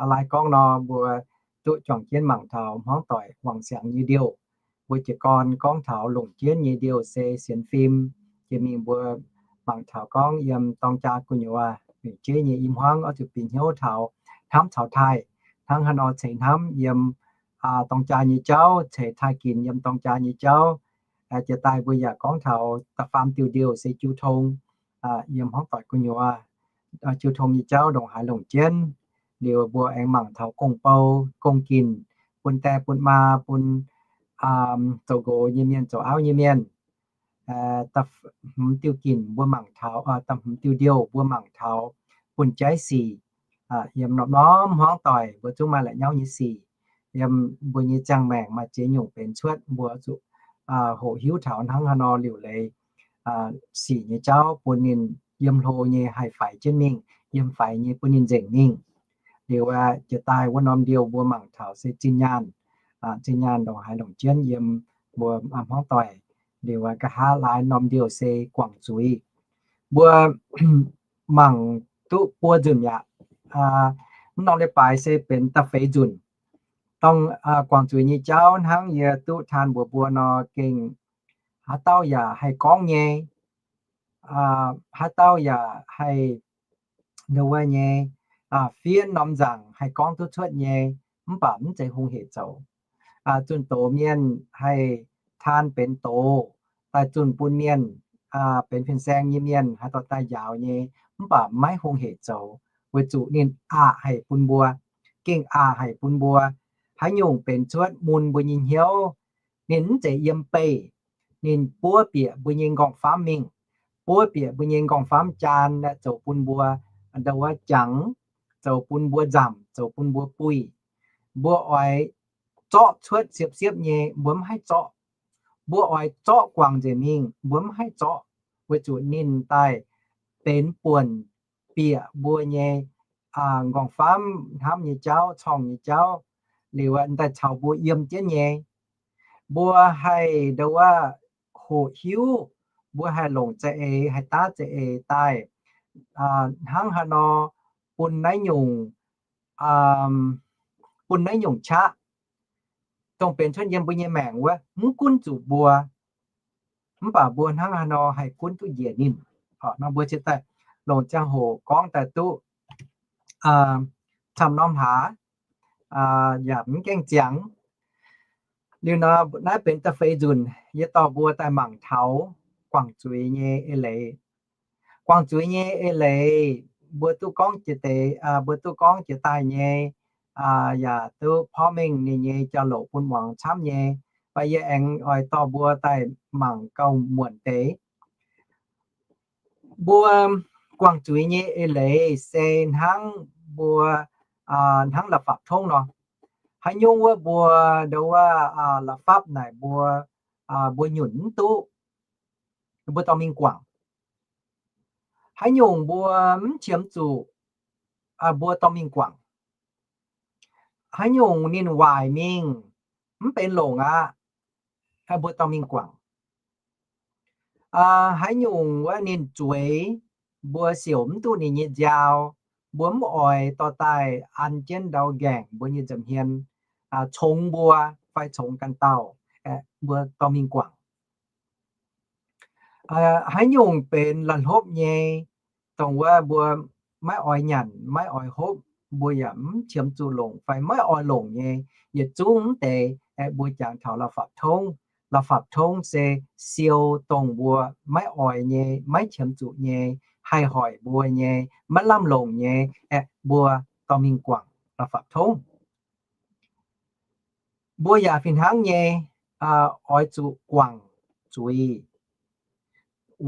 a'laai gorngv nor, mbuo duqv juangc jienv mangc taux hmuangv doic wangc siangx nyei ndiouh. Mbuo jiez gorn gorngv taux longc jienv nyei ndiouh se sienx fim. Jiex mingh mbuo mangc taux gorngv yiem dorng jaa gu'nyuoz, longc jienv nyei i hmuangv oix zuqc bieqc hnyouv taux hnamv caux taaih. Hnangv haaix nor ceix hnamv yiem dorng jaa nyei jauv, ceix taaih ginx yiem dorng jaa nyei jauv. Jiex daaih mbuo yaac gorngv taux da'faam diuh ndiouh se jiu tong. Yiem hmuangv doic gu'nyuoz, jiu tong nyei jauv ndongc haaix longc jienv. Liuz mbuo aengx mangc taux gong-bou, gong-ginc, bun die bun maa, bun zoux nqox nyei mienh, zoux auv nyei mienh. Da'hmz diuh ginc mbuo mangc taux, da'hmz diuh ndiouh mbuo mangc taux bun jaiv sic. Yiem norm-norm hmuangv doic mbuo zungv maaih la'nyauv nyei sic. Yiem mbuo nyei ziangh maengc maaih ziex nyungc benx cuotv, mbuo zuqc hoqc hiuv taux hnangv haaix nor liuc leiz sic nyei jauv bun ninh yiem hlo nyei haih faix jienv mingh, yiem faix nyei bun ninh nzengc mingh. Liuz jiex daaih wuov norm ndiouh mbuo mangc taux se zinh nyaanh. Zinh nyaanh ndongc haaix longc jienv yiem mbuo hmuangv doic. Liuz nqa'haav laaix norm ndiouh se guangc zuiz. Mbuo mangc duqv buo nzunc mi'aqv. Mv norm leiz-baaix se benx da'feix nzunc. Dongh guangc zuiz nyei jauv hnangv yie duqv taan mbuox mbuo nor, gengh haaix dauh yaac haih gorngv nyei, haaix dauh yaac haih ndo wuov nyei, fiev norm nzaangc haih gorngv duqv cuotv nyei, mv baac mv zeiz hungh heic zoux. Zunh doz mienh haih taan benx doz daaih zunh bun mienh, benx fin-saeng nyei mienh haih dorh daaih njaaux nyei, mv baac maiv hungh heic zoux, weic zuqc ninh aqc haic bun mbuo, gengh aqc haic bun mbuo. Haaix nyungc benx cuotv mun mbuo nyei hnyouv, ninh mv zeiz yiem beih, ninh buov bieqc mbuo nyei nqorngv-famv mingh, buov bieqc mbuo nyei nqorngv-famv jaan, zoux bun mbuo ndo wuov jangx, zoux bun mbuo nzamc, zoux bun mbuo buih. Mbuo oix zorqv cuotv siepv-siepv nyei, mbuo mv haih zorqv. Mbuo oix zorqv guangc nzengc mingh, mbuo mv haih zorqv, weic zuqc ninh daaih benx buonc bieqc mbuo nyei nqorngv-famv hnamv nyei jauv, corngh nyei jauv, liuz daaih caux mbuo yiem jienv nyei. Mbuo haih ndo wuov hoqc hiuv, mbuo haih longc za'eix, haih daav za'eix daaih, hnangv haaix nor bun naaiv nyungc, bun naaiv nyungc qaqv, dongh benx cuotv yiem mbuo nyei maengc wuov, mv gunv zuqc mbuo, mv baac mbuo hnangv haaix nor haih gunv duqv njiec ninh. Nor mbuo cingx daaih longc ziangh hoc gorngv daaih duqv camv norm hlaax, yaac mv gaengh ziangx. Liuz nor, naaiv benx da'feix nzunc yie dorh mbuo daaih mangc taux guangc zuiz nyei eix leiz. Guangc zuiz nyei eix leiz, mbuo duqv gorngv jiex deix, mbuo duqv gorngv jiex daaih nyei, yaac duqv porv mengh ninh nyei jauv-louc bun muangx camv nyei. Mv baac yie aengx oix dorh mbuo daaih mangc gauh muonc deix. Mbuo guangc zuiz nyei eix leiz se hnangv mbuo, hnangv la'fapv tongv nor. Haaix nyungc wuov mbuo ndo wuov la'fapv naaic mbuo, mbuo nyunc mv duqv, mbuo dorh mingh guangc. Haaix nyungc mbuo mv qiemx zuqc, mbuo dorh mingh guangc. Haaix nyungc ninh waaic mingh, mv benx longc aqv, mbuo dorh mingh guangc. Haaix nyungc wuov ninh zueiz, mbuo siouc mv duqv ninh nyei nziaaux, mbuo mv oix dorh daaih an jienv ndau nqaengc mbuo nyei nza'hmien, congx mbuo fai congx ganh dauh, mbuo dorh mingh guangc. Haaix nyungc benx la'hlopv nyei, dongh wuov mbuo maiv oix nyanc, maiv oix hopv, mbuo yaac mv qiemx zuqc longc fai maiv oix longc nyei, yietc zungv mv deix, aeqv, mbuo jangx taux la'fapv tongv. La'fapv tongv se siou dongh mbuo maiv oix nyei, maiv qiemx zuqc nyei, haih hoic mbuo nyei, maiv lamh longc nyei, aeqv, mbuo dorh mingh guangc la'fapv tongv. Mbuo yaac fih hnangv nyei, oix zuqc guangc zuiz,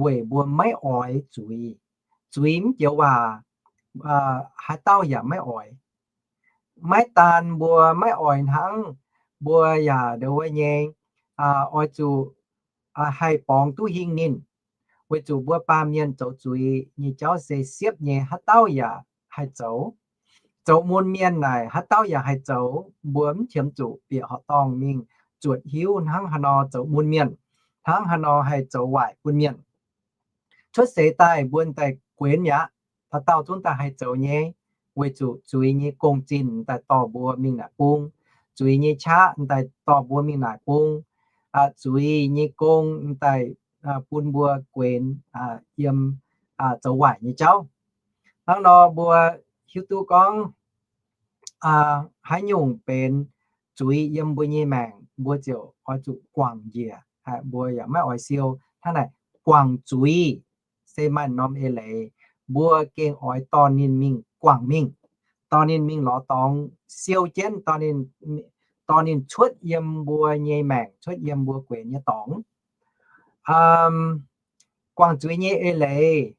weic mbuo maiv oix zuiz. Zuiz mv joux waac, haaix dauh yaac maiv oix. Maiv daan mbuo maiv oix hnangv, mbuo yaac ndo wuov nyei, oix zuqc haih borngz duqv hingh ninh. Weic zuqc mbuo baamh mienh zoux zuiz nyei jauv se siepv nyei, haaix dauh yaac haih zoux. Zoux mun mienh naaic haaix dauh yaac haih zoux, mbuo mv qiemx zuqc bieqc horqc dorngh mingh zuotc hiuv hnangv haaix nor zoux mun mienh, hnangv haaix nor haih zoux waaic bun mienh. Cuotv seix daaih mbuo daaih guenx mi'aqv, dauh dauh zungv daaih haih zoux nyei, weic zuqc zuiz nyei gong-zinh daaih dorh mbuo mingh naaic bung, zuiz nyei qaqv daaih dorh mbuo mingh naaic bung, zuiz nyei gong daaih bun mbuo guenx yiem zoux waaic nyei jauv. Hnangv nor mbuo hiuv duqv gorngv haaix nyungc benx zuiz yiem mbuo nyei maengc, mbuo ziouc oix zuqc guangc njiec, mbuo yaac maiv oix siou. Hnangv naaic, guangc zuiz se maaih norm eix leiz. Mbuo gengh oix dorh ninh mingh guangc mingh, dorh ninh mingh lorz dorngx siou jienv, dorh ninh cuotv yiem mbuo nyei maengc, cuotv yiem mbuo guenx nyei dorngx. Guangc zuiz nyei eix leiz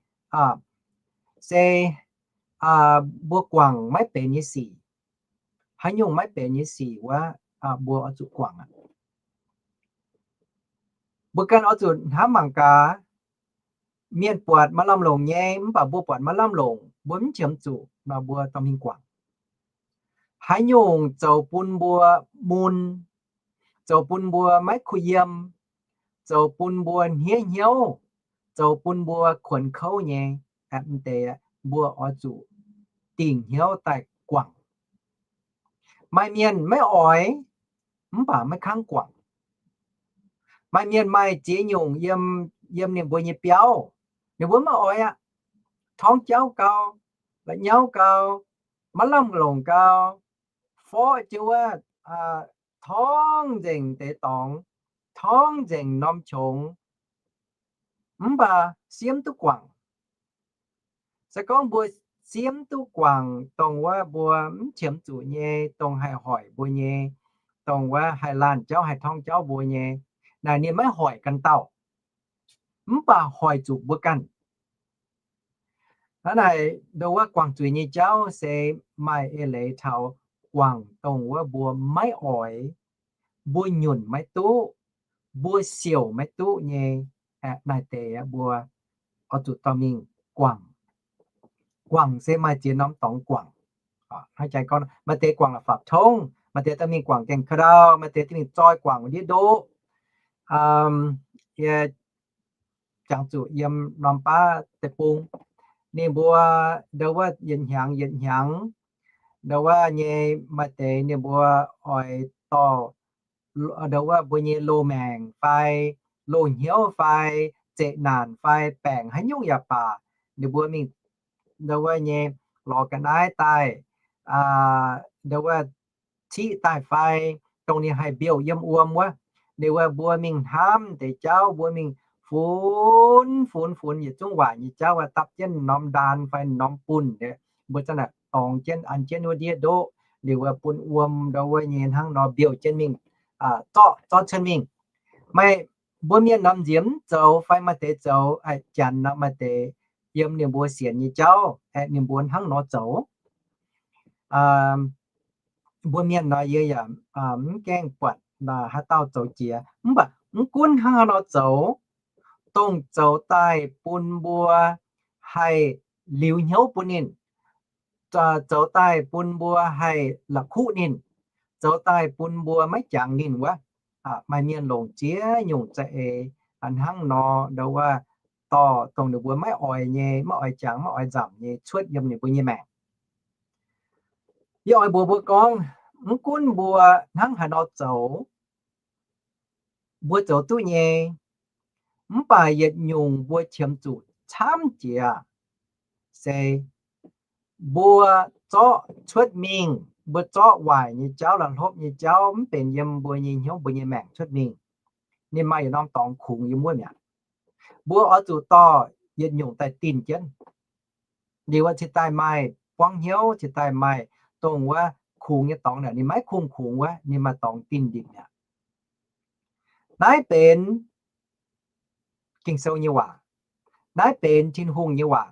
se mbuo guangc maiv benx nyei sic. Haaix nyungc maiv benx nyei sic wuov, mbuo oix zuqc guangc aqv. Mbuo ganh oix zuqc hnamv mangc gaax, mienh buatc maaih lamh longc nyei, mv baac mbuo buatc maiv lamh longc, mbuo mv qiemx zuqc nor, mbuo dorh mingh guangc. Haaix nyungc zoux bun mbuo mun, zoux bun mbuo maiv kuh yiem, zoux bun mbuo hniev hnyouv, zoux bun mbuo kuonx kouv nyei, mv deix mbuo oix zuqc dingc hnyouv daaih guangc. Maaih mienh maiv oix, mv baac maiv kangv guangc. Maaih mienh maaih ziex nyungc yiem, yiem ninh mbuo nyei biauv, ninh mbuo maiv oix aqv. Torngv jauv gau, la'nyauv gau, maiv lamh longc gau, forv jienv wuov, torngv nzengc deix dorngx, torngv nzengc norm qongx, mv baac siemv duqv guangc. Se gorngv mbuo siemv duqv guangc dongh wuov mbuo mv qiemx zuqc nyei, dongh haih hoic mbuo nyei, dongh wuov haih laanh jauv haih torngv jauv mbuo nyei, naaic ninh maiv hoic ganh dauh, mv baac hoic zuqc mbuo ganh. Hnangv naaic, ndo wuov guangc zuiz nyei jauv se maaih eix leiz taux guangc dongh wuov mbuo maiv oix, mbuo nyunc maiv duqv, mbuo siouc maiv duqv nyei. Naaiv deix mbuo oix zuqc dorh mingh guangc. Guangc se maaih ziex norm dorngx guangc. Maaih deix guangc la'fapv tongv, maaih deix dorh mingh guangc gaengh ka'ndau, maaih deix dorh mingh zoi guangc ndiev ndoqv. Yie jangx zuqc yiem norm baav deic-bung, ninh mbuo ndo wuov yietc hnyangx yietc hnyangx, ndo wuov nyei maaih deix ninh mbuo oix dorh ndo wuov mbuo nyei loz-maengc fai loz-hnyouv fai zeqc naanc fai baengc haaix nyungc yaac baac, ninh mbuo mingh ndo wuov nyei lorz ga'naaiv daaih, ndo wuov ciqv daaih fai, dongh ninh haih mbiouh yiem wuom wuov, ninh wuov mbuo mingh hnamv deix jauv, mbuo mingh funx funx funx yietc zungv waaic nyei jauv, wuov dapv jienv norm ndaan fai norm bunh, mbuo za'naaic dorngx jienv an jienv wuov ndiev ndoqv, liuz wuov bun wuom ndo wuov nyei hnangv nor mbiouh jienv mingh, zorqv zorqv cuotv mingh. Maaih mbuo mienh norm nziex mv zoux fai maaih deix zoux, janx nor maaih deix yiem ninh mbuo sienx nyei jauv aeqv, ninh mbuo hnangv nor zoux. Mbuo mienh nor yie yaac mv gaengh buatc haaix dauh zoux jiex, mv baac mv gunv hnangv haaix nor zoux, dongh zoux daaih bun mbuo haih liuz hnyouv bun ninh, zoux daaih bun mbuo haih la'kuqv ninh, zoux daaih bun mbuo maiv jangx ninh wuov, maaih mienh longc ziex nyungc za'eix hnangv nor ndo wuov dorh dongh ninh mbuo maiv oix nyei, maiv oix jangx, maiv oix nzamc nyei cuotv yiem ninh mbuo nyei maengc. Yie oix mbuox mbuo gorngv, mv gunv mbuo hnangv haaix nor zoux, mbuo zoux duqv nyei, mv baac yietc nyungc mbuo qiemx zuqc camv jiex se mbuo zorqv cuotv mingh, mbuo zorqv waaic nyei jauv, la'hlopv nyei jauv mv benx yiem mbuo nyei hnyouv, mbuo nyei maengc cuotv mingh, ninh maaih yietc norm dorngx kungx yiem wuov mi'aqv. Mbuo oix zuqc dorh yietc nyungc daaih dinh jienv. Liuz cingx daaih maaih buangv hnyouv, cingx daaih maaih dongh wuov kungx nyei dorngx naaic, ninh maiv kungx-kungx wuov, ninh maaih dorngx dinh ndinc mi'aqv. Naaiv benx Ging-Sou nyei waac. Naaiv benx Tin-Hungh nyei waac.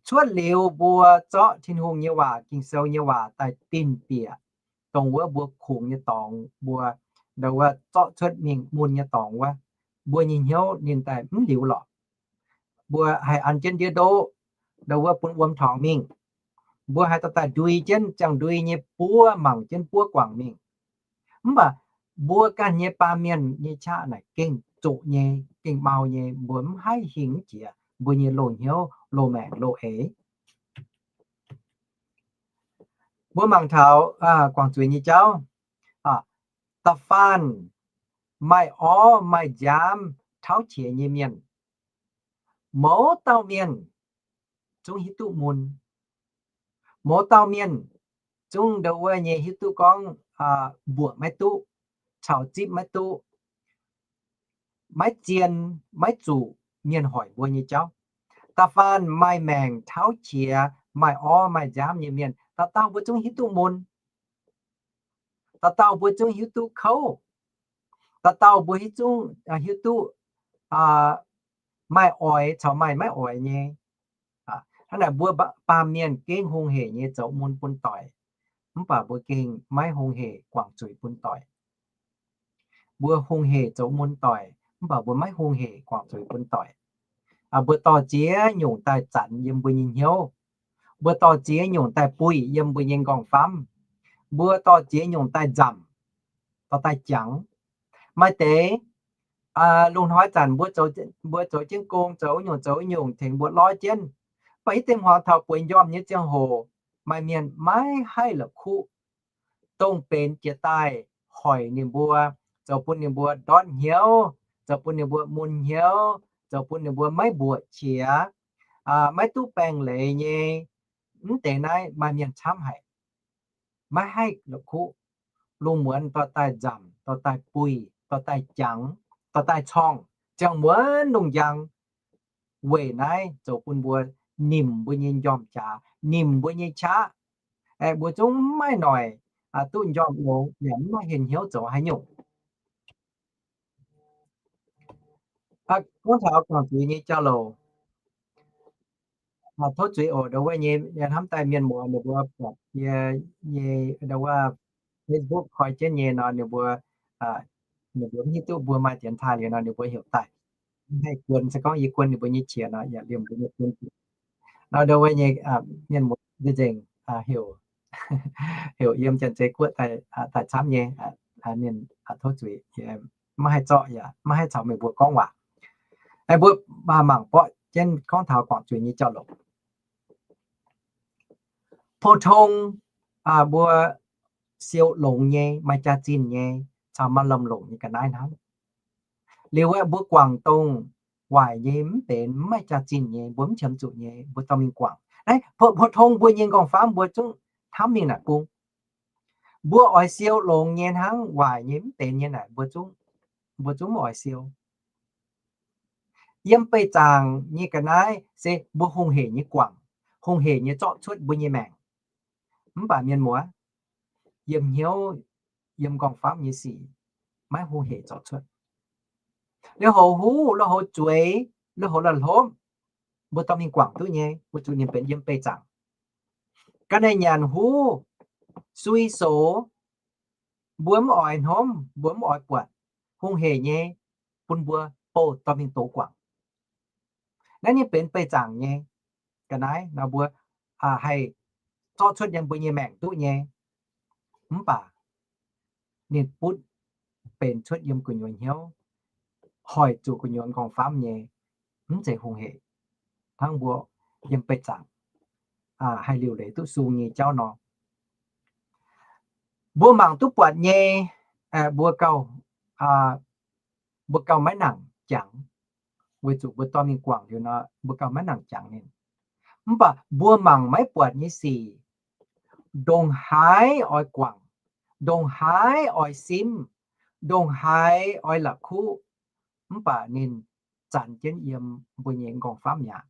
Cuotv liuz mbuo zorqv Tin-Hungh nyei waac, Ging-Sou nyei waac daaih dinh bieqc dongh wuov mbuo kungx nyei dorngx, mbuo ndo wuov zorqv cuotv mingh mun nyei dorngx wuov, mbuo nyei hnyouv ninh daaih mv liuz lorqc. Mbuo haih an jienv ndiev ndoqv, ndo wuov bun wuom tongx mingh. Mbuo haih dorh daaih ndui jienv ziangh ndui nyei buov mangc jienv buov guangc mingh. Mv baac mbuo ganh nyei baamh mienh nyei qaqv naaic gengh zoqc nyei, gengh mau nyei, mbuo mv haih hingh jiex mbuo nyei loz-hnyouv, loz-maengc, loz-eix. Mbuo mangc taux guangc zuiz nyei jauv, da'faanh maaih orv maaih nziaamv tauv qiex nyei mienh, mouz dauh mienh zungv hiuv duqv mun. Mouz dauh mienh zungv ndo wuov nyei hiuv duqv gorngv mbuoqc maiv duqv, caux zipv maiv duqv, maiv zien, maiv zuqc mienh hoic mbuo nyei jauv. Da'faanh maaih maengc tauv qiex, maaih orv maaih nziaamv nyei mienh, dauh dauh mbuo zungv hiuv duqv mun. Dauh dauh mbuo zungv hiuv duqv kouv. Dauh dauh mbuo hiuv zungv hiuv duqv maaih oix caux maaih maiv oix nyei. Hnangv naaic mbuo baamh mienh gengh hungh hec nyei zoux mun bun doic, mv baac mbuo gengh maiv hungh hec guangc zuiz bun doic. Mbuo hungh hec zoux mun doic, mv baac mbuo maiv hungh hec guangc zuiz bun doic. Mbuo dorh ziex nyungc daaih zanc yiem mbuo nyei hnyouv. Mbuo dorh ziex nyungc daaih buih yiem mbuo nyei nqorngv-famv. Mbuo dorh ziex nyungc daaih nzamc, dorh daaih jangx. Maaih deix lungh hnoi zanc mbuo zoux jienv gong, zoux nyungc zoux nyungc tengx mbuo lorz jienv, mv baac hitv deix hmuangx taux bueix njormh nyei ziangh hoc, maaih mienh maiv haih la'kuqv, dongh benx jiex daaih hoic ninh mbuo, zoux bun ninh mbuo ndortv hnyouv, zoux bun ninh mbuo mun hnyouv, zoux bun ninh mbuo maiv mbuoqc qiex, maiv duqv baengh leiz nyei. Mv deix naaiv maaih mienh camv haic, maiv haih la'kuqv. Lungh muonz dorh daaih nzamc, dorh daaih buih, dorh daaih jangx, dorh daaih corngh, ziangh muonz lungh njang. Weic naaiv zoux bun mbuo nimc mbuo nyei njormh jaax, nimc mbuo nyei qaqv. Aeqv, mbuo zungv maiv maaih noic duqv njormh longx, yaac mv maaih hienh hnyouv zoux haaix nyungc. Gorngv taux guangc zuiz nyei jauv-louc, tov zuiz oc, ndo wuov nyei, hnamv daaih mienh muoz ninh mbuo buatc yie nyei ndo wuov Facebook koi jienv nyei nor, ninh mbuo, ninh mbuo mv hiuv duqv mbuo maaih dienx taaih liuz nor, ninh mbuo heuc daaih. Mv haih guon, se gorngv yie guon ninh mbuo nyei qiex nor, yaac liemh mbuo nyei guon. Nor ndo wuov nyei mienh muoz nzengc heuc, heuc yiem Janx-Zei Guoqv daaih camv nyei, ninh tov zuiz, maiv haih zorqv yaac maiv haih caux meih mbuo gorngv waac. Mbuo mangc borqv jienv gorngv taux guangc zuiz nyei jauv-louc. Pou-tong mbuo siou longx nyei, maaih jaax-zinh nyei, caux maaih lamh longc nyei ga'naaiv hnangv. Liuz aeqv, mbuo guangc dongh waaic nyei, mv benx, mv maaih jaax-zinh nyei, mbuo mv qiemx zuqc nyei, mbuo dorh mingh guangc. Naaiv pou-tong mbuo nyei nqorngv-famv mbuo zungv hnamv mingh naaic bung. Mbuo oix siou longx nyei hnangv, waaic nyei mv benx nyei naaic, mbuo zungv, mbuo zungv mv oix siou. Yiem beih zaangc nyei ga'naaiv se mbuo hungh hec nyei guangc, hungh hec nyei zorqv cuotv mbuo nyei maengc. Mv baac mienh muoz, yiem hnyouv, yiem nqorngv-famv nyei sic, maiv hungh hec zorqv cuotv. Lui-houx huv, lui-houx zueiz, lui-houx la'hlopv, mbuo dorh mingh guangc duqv nyei, weic zuqc ninh benx yiem beih zaangc. Ga'naaiv nyanc huv, sui sox, mbuo mv oix hnomv, mbuo mv oix buatc, hungh hec nyei, bun mbuo bouh dorh mingh dox guangc. Naaiv ninh benx beih zaangc nyei ga'naaiv nor, mbuo haih zorqv cuotv yiem mbuo nyei maengc duqv nyei. Mv baac ninh butv benx cuotv yiem gu'nyuoz hnyouv, hoic zuqc gu'nyuoz nqorngv-famv nyei, mv zeiz hungh hec hnangv mbuo yiem beih zaangc haih liuc leiz duqv sung nyei jauv nor. Mbuo mangc duqv buatc nyei, mbuo gauh, mbuo gauh maiv nangc jangx, weic zuqc mbuo dorh mingh guangc liuz nor, mbuo gauh maiv nangc jangx ninh. Mv baac mbuo mangc maiv buatc nyei sic, ndongc haaix oix guangc, ndongc haaix oix simv, ndongc haaix oix la'kuqv, mv baac ninh zanc jienv yiem mbuo nyei nqorngv-famv mi'aqv.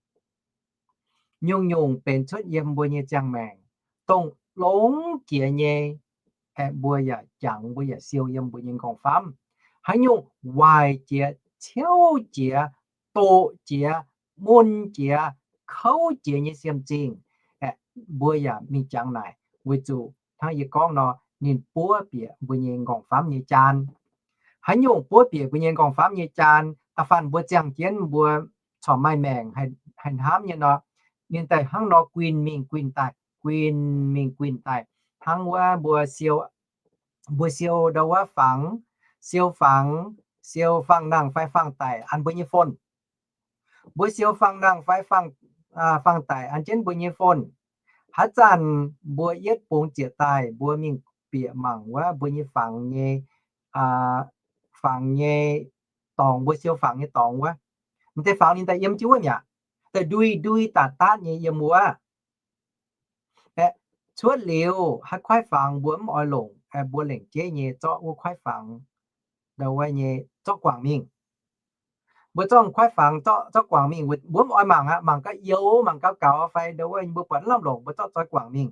Nyungc-nyungc benx cuotv yiem mbuo nyei ziangh maengc, dongh longx jiex nyei, aeqv, mbuo yaac jangx, mbuo yaac siou yiem mbuo nyei nqorngv-famv. Haaix nyungc waaic jiex, ciouv jiex, doqc jiex, mun jiex, kouv jiex nyei siem zingh, aeqv, mbuo yaac mingh jangx naaic, weic zuqc hnangv yie gorngv nor, ninh buov bieqc mbuo nyei nqorngv-famv nyei jaan. Haaix nyungc buov bieqc mbuo nyei nqorngv-famv nyei jaan, da'faanh mbuo ziangh jienv mbuo corc maaih maengc haih hnamv nyei nor, ninh daaih hnangv nor guinh mingh guinh daaih, guinh mingh guinh daaih. Hnangv wuov mbuo siou, mbuo siou ndau wuov fangx, siou fangx, siou fangx nangh fai fangx daic an mbuo nyei phone. Mbuo siou fangx nangh fai fangx, fangx daic an jienv mbuo nyei phone. Haaix zanc mbuo yietv bungx ziec daaih, mbuo mingh bieqc mangc wuov mbuo nyei fangx nyei, fangx nyei dorngx, mbuo siou fangx nyei dorngx wuov. M'deix fangx ninh daaih yiem jienv wuov mi'aqv, daaih ndui ndui daatv daatv nyei yiem wuov. Aeqv, cuotv liuz haaix kuaaiv fangx mbuo mv oix longc, aeqv, mbuo lengc jeiv nyei zorqv wuov kuaaiv fangx, ndau wuov nyei zorqv guangc mingh. Mbuo zorqv kuaaiv fangx zorqv, zorqv guangc mingh, mbuo mv oix mangc aqv, mangc gauh youx, mangc gauh gaux fai ndau wuov mbuo buatc mv lamh longc, mbuo zorqv zoix guangc mingh.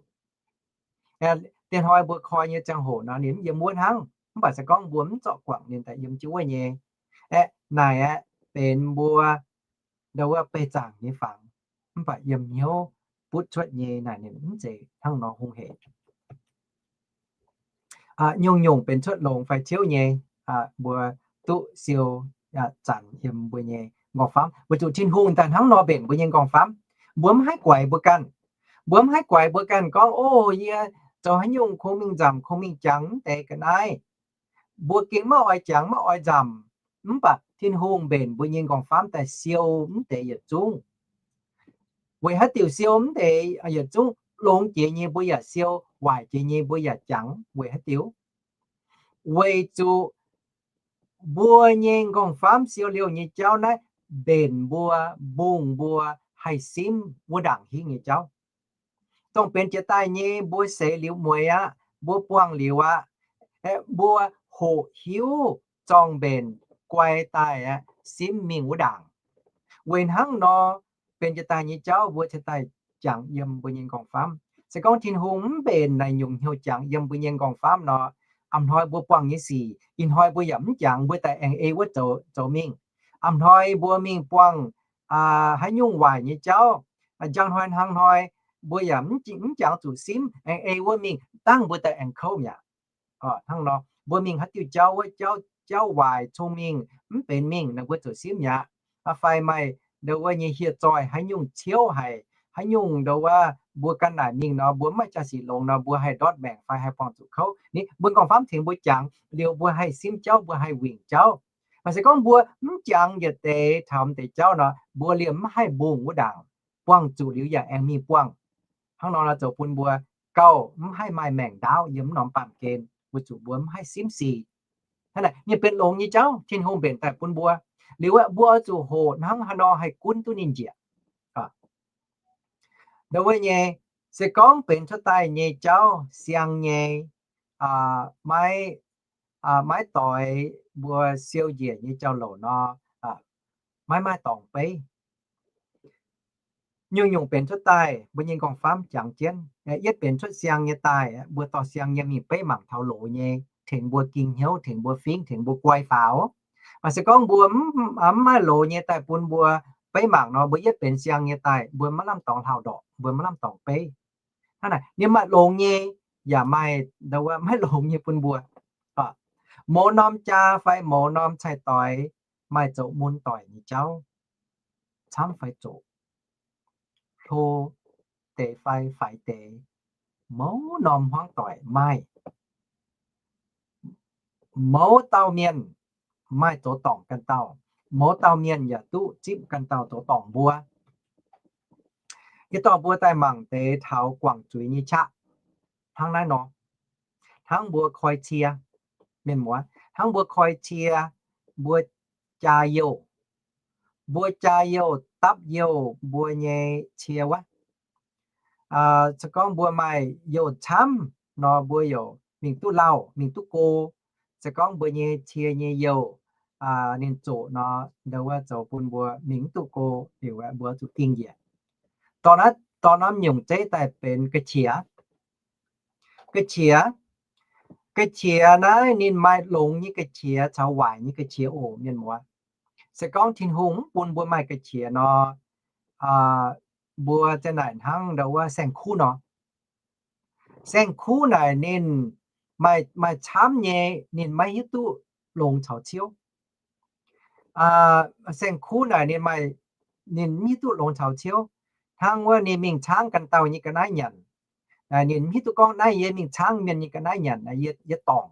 Aeqv, dien hnoi mbuo koi nyei ziangh hoc nor, ninh mv yiem wuov hnangv. Mv baac se gorngv mbuo mv zorqv guangc, ninh daaih yiem jienv wuov nyei. Aeqv, naaic aeqv, benx mbuo ndau wuov beih zaangc nyei fangx, mv baac yiem hnyouv butv cuotv nyei naaic, ninh mv zeiz hnangv nor hungh hec. Nyungc-nyungc benx cuotv longx fai ciouv nyei, mbuo duqv siou zanc yiem mbuo nyei nqorngv-famv, weic zuqc Tin-Hungh daaih hnangv nor mbenc mbuo nyei nqorngv-famv. Mbuo mv haih guaix mbuo ganh. Mbuo mv haih guaix mbuo ganh gorngv, O, yie zoux haaix nyungc kungx mingh nzamc, kungx mingh jangx mv deix ga'naaiv. Mbuo gengh maiv oix jangx, maiv oix nzamc. Mv baac Tin-Hungh mbenc mbuo nyei nqorngv-famv daaih siou mv deix yietc zungv. Weic haaix diuc siou mv deix yietc zungv? longx jiex nyei mbuo yaac siou, waaic jiex nyei mbuo yaac jangx. Weic haaix diuc? Weic zuqc mbuo nyei nqorngv-famv siou liouh nyei jauv naaiv mbenc mbuo, mbungh mbuo haih simv wuov ndaangc hingv nyei jauv. Dongh benx jiex daaih nyei mbuo seix liuz mueiz aqv, mbuo buangh liuz aqv, mbuo hoqc hiuv zorng-mbenc guai daaih aqv, simv mingh wuov ndaangc. Weic hnangv nor, benx jiex daaih nyei jauv mbuo cingx daaih jangx yiem mbuo nyei nqorngv-famv. Se gorngv Tin-Hungh mv mbenc naaic nyungc hnyouv jangx yiem mbuo nyei nqorngv-famv nor, a'hnoi mbuo buangh nyei sic ih hnoi mbuo yaac mv jangx, mbuo daaih aengx ei wuov zoux, zoux mingh. A'hnoi mbuo mingh buangh haaix nyungc waaic nyei jauv, njang hnoi hnangv hnoi mbuo yaac mv jangx zuqc simv, aengx ei wuov mingh, dangh mbuo daaih aengx kouv mi'aqv. Hnangv nor, mbuo mingh haaix diuh jauv wuov, jauv waaic, cong-mengh mv benx mingh nor, mbuo zuqc simv mi'aqv. Fai maaih ndo wuov nyei hieh zoih, haaix nyungc ciouv haic, haaix nyungc ndo wuov mbuo ganh naaic mingh nor, mbuo mv maaih jaa-sic longx nor, mbuo haih ndortv maengc fai haih buangh zuqc kouv. Ni mbuo nqorngv-famv tengx mbuo jangx liuz, mbuo haih simv jauv, mbuo haih wingc jauv. Maaih se gorngv mbuo mv jangx yietc deix taux m'deix jauv nor, mbuo liemh mv haih mbungh wuov ndaangc, buangh zuqc liuz yaac aengx mingh buangh. Hnangv nor zoux bun mbuo gauh mv haih maaih maengc ndaauv yiem mv norm baamh gen, weic zuqc mbuo mv haih simv sic. Hnangv naaic, ninh benx longx nyei jauv Tin-Hungh mbenc daaih bun mbuo. Liuz aeqv, mbuo oix zuqc hoqc hnangv haaix nor haih gunv duqv ninh njiec. Ndo wuov nyei, se gorngv benx cuotv daaih nyei jauv siang nyei, maiv, maiv doix mbuo siou njiec nyei jauv-louc nor, maiv maaih dorngc beiv. Nyungc-nyungc benx cuotv daaih mbuo nyei nqorngv-famv jangx jienv. Yietv benx cuotv siang nyei daaih, mbuo dorh siang nyei mingh beiv mangc taux loz nyei, tengx mbuo ging hnyouv, tengx mbuo fingv, tengx mbuo guai faaux. Maaih se gorngv mbuo mv maaih loz nyei daaih bun mbuo beiv mangc nor, mbuo yietv benx siang nyei daaih, mbuo maiv lamh dorngx hlauv-ndorpc, mbuo maiv lamh dorngx beiv. Hnangv naaic, ninh maaih longx nyei, yaac maaih ndo wuov maiv longx nyei bun mbuo. Mouz norm jaa fai mouz norm cai-doix maaih zoux mun doic nyei jauv, camv fai zoqc, hlo deix fai faix deix, mouz norm hmuangv doic maaih. Mouz dauh mienh maaih zoux dorngc ganh dauh, mouz dauh mienh yaac duqv zipv ganh dauh zoux dorngc mbuo. Yie dorh mbuo daaih mangc deix taux guangc zuiz nyei qaqv hnangv naaiv nor. Hnangv mbuo koi cie, mienh muoz, hnangv mbuo koi cie, mbuo jaa youh, mbuo jaa youh dapv youh mbuo nyei cie wuov. Se gorngv mbuo maaih youh camv nor, mbuo youc mingh duqv lauh, mingh duqv go. Se gorngv mbuo nyei cie nyei youh ninh zoqc nor, ndo wuov zoux bun mbuo mingh mv duqv go, liuz mbuo zuqc ging njiec. Dorh norm nyungc zeiv daaih benx ga'qiex. Ga'qiex, ga'qiex naaiv ninh maaih longx nyei ga'qiex caux waaic nyei ga'qiex oc, mienh muoz. Se gorngv Tin-Hungh mv bun mbuo maaih ga'qiex nor, mbuo za'gengh naaic hnangv ndo wuov saeng-kuv nor. Saeng-kuv naaic ninh maaih, maaih camv nyei, ninh maiv hiuv duqv longx caux ciouv. Saeng-kuv naaic ninh maaih, ninh mv hiuv duqv longx caux ciouv. Hnangv wuov ninh mingh caangv ganh dauh nyei ga'naaiv nyanc. Ninh mv hiuv duqv gorngv naaiv yie mingh caangv mienh nyei ga'naaiv nyanc, yie dorngc.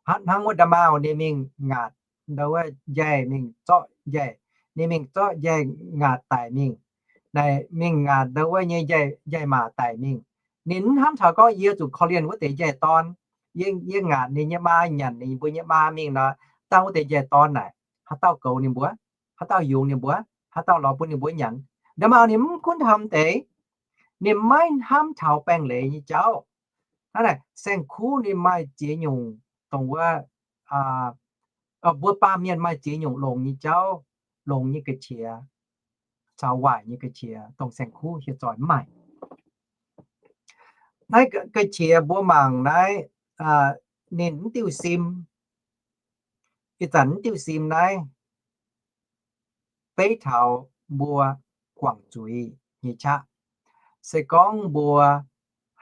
Hnangv wuov nda'maauh ninh mingh ngaatc ndo wuov njaih, mingh zorqv njaih, ninh mingh zorqv njaih ngaatc daic mingh. Naaic mingh ngaatc ndo wuov nyei njaih, njaih maac daic mingh. Ninh mv hnamv taux gorngv yie zuqc korv-lienh wuov deix njaih dorn. Yie, yie ngaatc ninh nyei maa, nyanc ninh mbuo nyei maa mingh nor, dangh wuov deix njaih dorn naaic, haaix dauh goux ninh mbuo? Haaix dauh yungz ninh mbuo? Haaix dauh lorz bun ninh mbuo nyanc? Nda'maauh ninh mv gunv taux m'deix, ninh maiv hnamv taux baengh leiz nyei jauv. Hnangv naaic, saeng-kuv ninh maaih ziex nyungc dongh wuov, mbuo baamh mienh maaih ziex nyungc longx nyei jauv, longx nyei ga'qiex caux waaic nyei ga'qiex, dongh saeng-kuv hieh zoih mv maaih. Naaiv ga'qiex mbuo mangc naaiv, ninh mv diuh sim, ih zanc mv diuh sim naaiv beiv taux mbuo guangc zuiz nyei qaqv. Se gorngv mbuo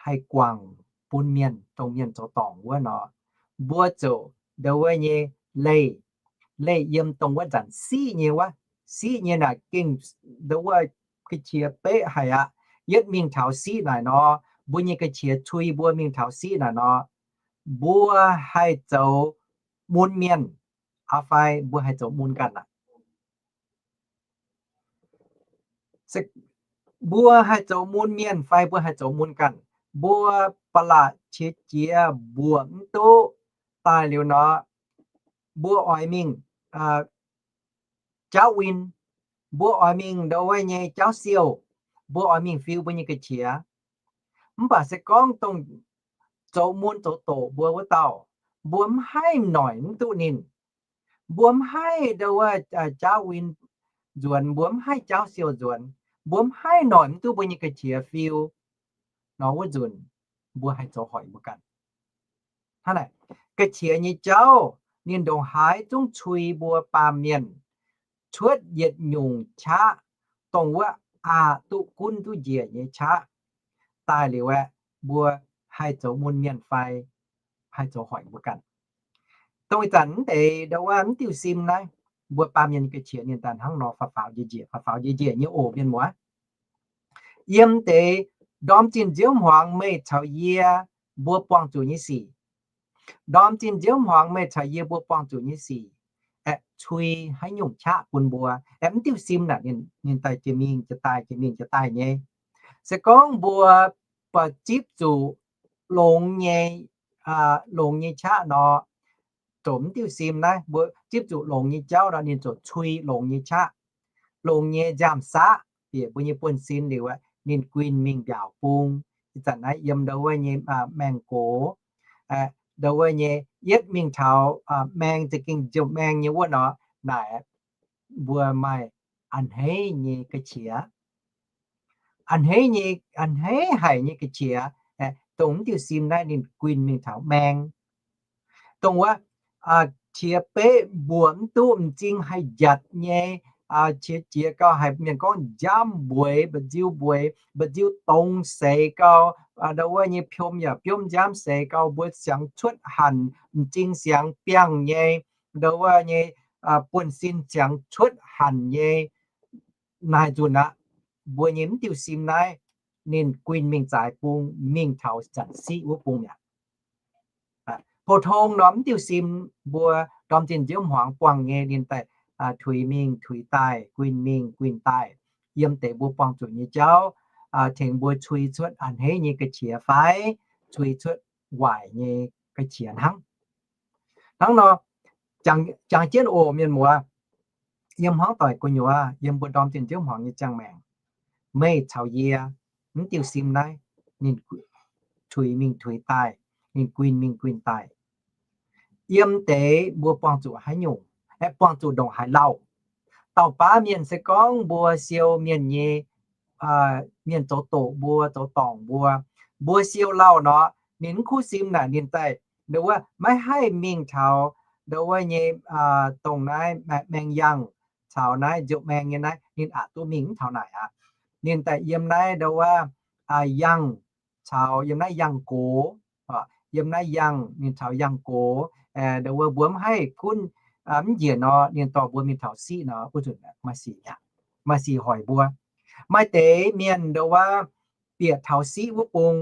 haih guangc bun mienh, dongh mienh zoux dorngc wuov nor, mbuo ziouc ndo wuov nyei leih, leih yiem dongh wuov nzanc siqv nyei wuov. Siqv nyei naaic gengh ndo wuov ga'qiex beqv haic aqv. Yietv mingh taux siqv naaic nor, mbuo nyei ga'qiex cui mbuo mingh taux siqv naaic nor, mbuo haih zoux mun mienh, aa fai mbuo haih zoux mun ganh aqv. Mbuo haih zoux mun mienh fai mbuo haih zoux mun ganh? Mbuo ba'laqc qiex jiez mbuoqc mv duqv daaih liuz nor, mbuo oix mingh jaauv win, mbuo oix mingh ndo wuov nyei jaauv siouh, mbuo oix mingh fiu mbuo nyei ga'qiex. Mv baac se gorngv dongh zoux mun zoux doqc mbuo wuov dauh, mbuo mv haih noic mv duqv ninh. Mbuo mv haih ndo wuov jaauv win nzuonx, mbuo mv haih jaauv siouh nzuonx, mbuo mv haih noic mv duqv mbuo nyei ga'qiex fiu nor, wuov nzunc mbuo haih zoux hoic mbuo ganh. Hnangv naaic, ga'qiex nyei jauv ninh ndongc haaix zungv cui mbuo baamh mienh cuotv yietc nyungc qaqv, dongh wuov aqc duqv gunv duqv njiec nyei qaqv. Daaih liuz aeqv, mbuo haih zoux mun mienh fai haih zoux hoic mbuo ganh? Dongh ih zanc mv deix ndo wuov mv diuh sim naaiv, mbuo baamh mienh ga'qiex ninh daaih hnangv nor faaux faaux njiec njiec, faaux faaux njiec njiec nyei oc mienh muoz. Yiem deix ndorm zinh nziouv hmuangx meih caux yie mbuo buangh zuqc nyei sic, ndorm zinh nziouv hmuangx meih caux yie mbuo buangh zuqc nyei sic, aeqv, cui haaix nyungc qaqv bun mbuo? Aeqv, mv diuh sim naaic ninh daaih jiex mingh jiex daaih, jiex mingh jiex daaih nyei. Se gorngv mbuo ba'zipv zuqc longx nyei, longx nyei qaqv nor, zoux mv diuh sim naaiv mbuo zipv zuqc longx nyei jauv nor, ninh ziouc cui longx nyei qaqv, longx nyei nziaamv-saqv bieqc mbuo nyei buonv-sin liuz, ninh guinh mingh mbiaauc bung. Ih zanc naaiv yiem ndo wuov nyei maeng gox, ndo wuov nyei yietv mingh taux maeng za'gengh nziouv maeng nyei wuov nor, naaic mbuo maaih a'hneiv nyei ga'qiex, a'hneiv nyei, a'hneiv haic nyei ga'qiex, dongh mv diuh sim naaiv ninh guinh mingh taux maeng. Dongh wuov qiex beqv mbuoqc mv duqv, m'zing haih njatc nyei, qiex jiez gau haic, mienh gorngv nziaamv mbueix, mba'nziu mbueix, mba'nziu dongz seix gau, ndo wuov nyei piom yaac biomv nziaamv seix gau, mbuo siangx cuotv hanc, m'zing siangx biangh nyei, ndo wuov nyei buonv-sin siangx cuotv hanc nyei. Naaic nzunc aqv, mbuo nyei mv diuh sim naaiv ninh guinh mingh zaaix bung, mingh taux zanc siqv wuov bung mi'aqv. Pou-tong norm mv diuh sim mbuo ndorm zinh nziouv hmuangx buangh nyei ninh daaih tuix mingh tuix daaih, guinh mingh guinh daaih. Yiem deix mbuo buangh zuqc nyei jauv tengx mbuo cui cuotv a'hneiv nyei ga'qiex fai cui cuotv waaic nyei ga'qiex hnangv. Hnangv nor, jangx jienv oc mienh muoz, yiem hmuangv doic gu'nyuoz, yiem mbuo ndorm zinh nziouv hmuangx nyei ziangh maengc, meih caux yie, mv diuh sim naaiv, ninh tuix mingh tuix daaih, ninh guinh mingh guinh daaih. Yiem deix mbuo buangh zuqc haaix nyungc, aeqv, buangh zuqc ndongc haaix lauh? Dauh baav mienh se gorngv mbuo siou mienh nyei, mienh zoux doqc mbuo, zoux dorngc mbuo, mbuo siou lauh nor, ninh mv kuv sim naaic ninh daaih ndo wuov maiv haih mingh taux ndo wuov nyei, dongh naaiv maeng yangh caux naaiv nziouv maeng nyei naaiv, ninh aqc duqv mingh mv taux naaic aqv. Ninh daaih yiem naaiv ndo wuov yangh caux yiem naaiv yangh gox, yiem naaiv yangh, ninh caux yangh gox, ndo wuov mbuo mv haih gunv mv njiec nor, ninh dorh mbuo mingh taux siqv nor, wuov nzunc maaih sic, maaih sic hoic mbuo. Maaih deix mienh ndo wuov bieqc taux siqv wuov bung,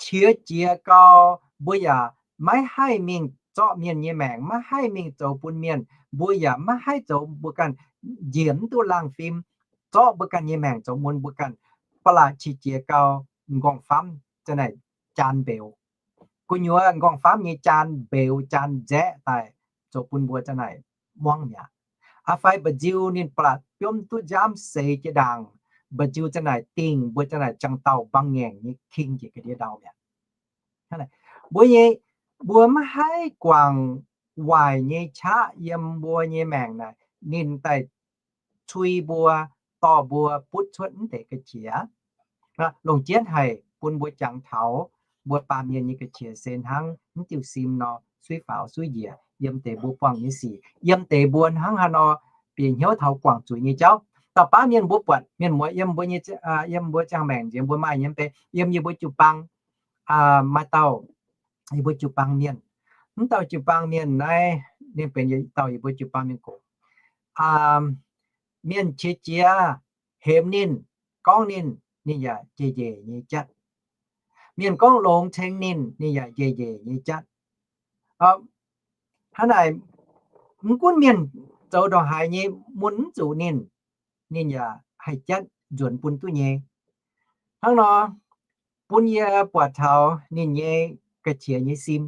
qiex jiez gau, mbuo yaac maiv haih mingh zorqv mienh nyei maengc, maiv haih mingh zoux bun mienh, mbuo yaac maiv haih zoux mbuo ganh, njiec mv duqv laangh fim, zorqv mbuo ganh nyei maengc zoux mun mbuo ganh, ba'laqc qiex jiez gau, m'nqorngv famv za'naaic jaan mbeux. Gu'nyuoz m'nqorngv famv nyei jaan mbeux, jaan nzaeqv daaih, zoux bun mbuo za'naaic muangv mi'aqv. Aa fai mba'nziu ninh ba'laqc biomv duqv nziaamv seix jiex ndaangc, mba'nziu za'naaic dingh mbuo za'naaic ziangh dauh mbang ngaengc nyei king njiec ga'ndiev ndau mi'aqv. Mbuo nyei, mbuo maiv haih guangc waaic nyei qaqv yiem mbuo nyei maengc naaic, ninh daaih cui mbuo, dorh mbuo butv cuotv mv deix ga'qiex. Longc jienv haic bun mbuo jangx taux mbuo baamh mienh nyei ga'qiex se hnangv mv diuh sim nor, suiv faaux suiv njiec yiem deix mbuo buangh nyei sic, yiem deix mbuo hnangv haaix nor bieqc hnyouv taux guangc zuiz nyei jauv. Dauh baav mienh mbuo buatc, mienh muoz, yiem mbuo nyei, yiem mbuo ziangh maengc nziex mbuo maaih nyei mv bei, yiem yie mbuo jiu-baang maaih dauh yie mbuo jiu-baang mienh. Mv dauh jiu-baang mienh naaiv ninh benx dauh yie mbuo jiu-baang mienh gox. Mienh qiex jiez hemx ninh, gorngv ninh, ninh yaac njiec njiec nyei jatv. Mienh gorngv longx ceng ninh, ninh yaac njiec njiec nyei jatv. Hnangv naaic, mv gunv mienh zoux ndongc haaix nyei mun mv zuqc ninh, ninh yaac haih jatv. nzuonx bun duqv nyei. Hnangv nor, bun yie buatc taux ninh nyei ga'qiex nyei sim.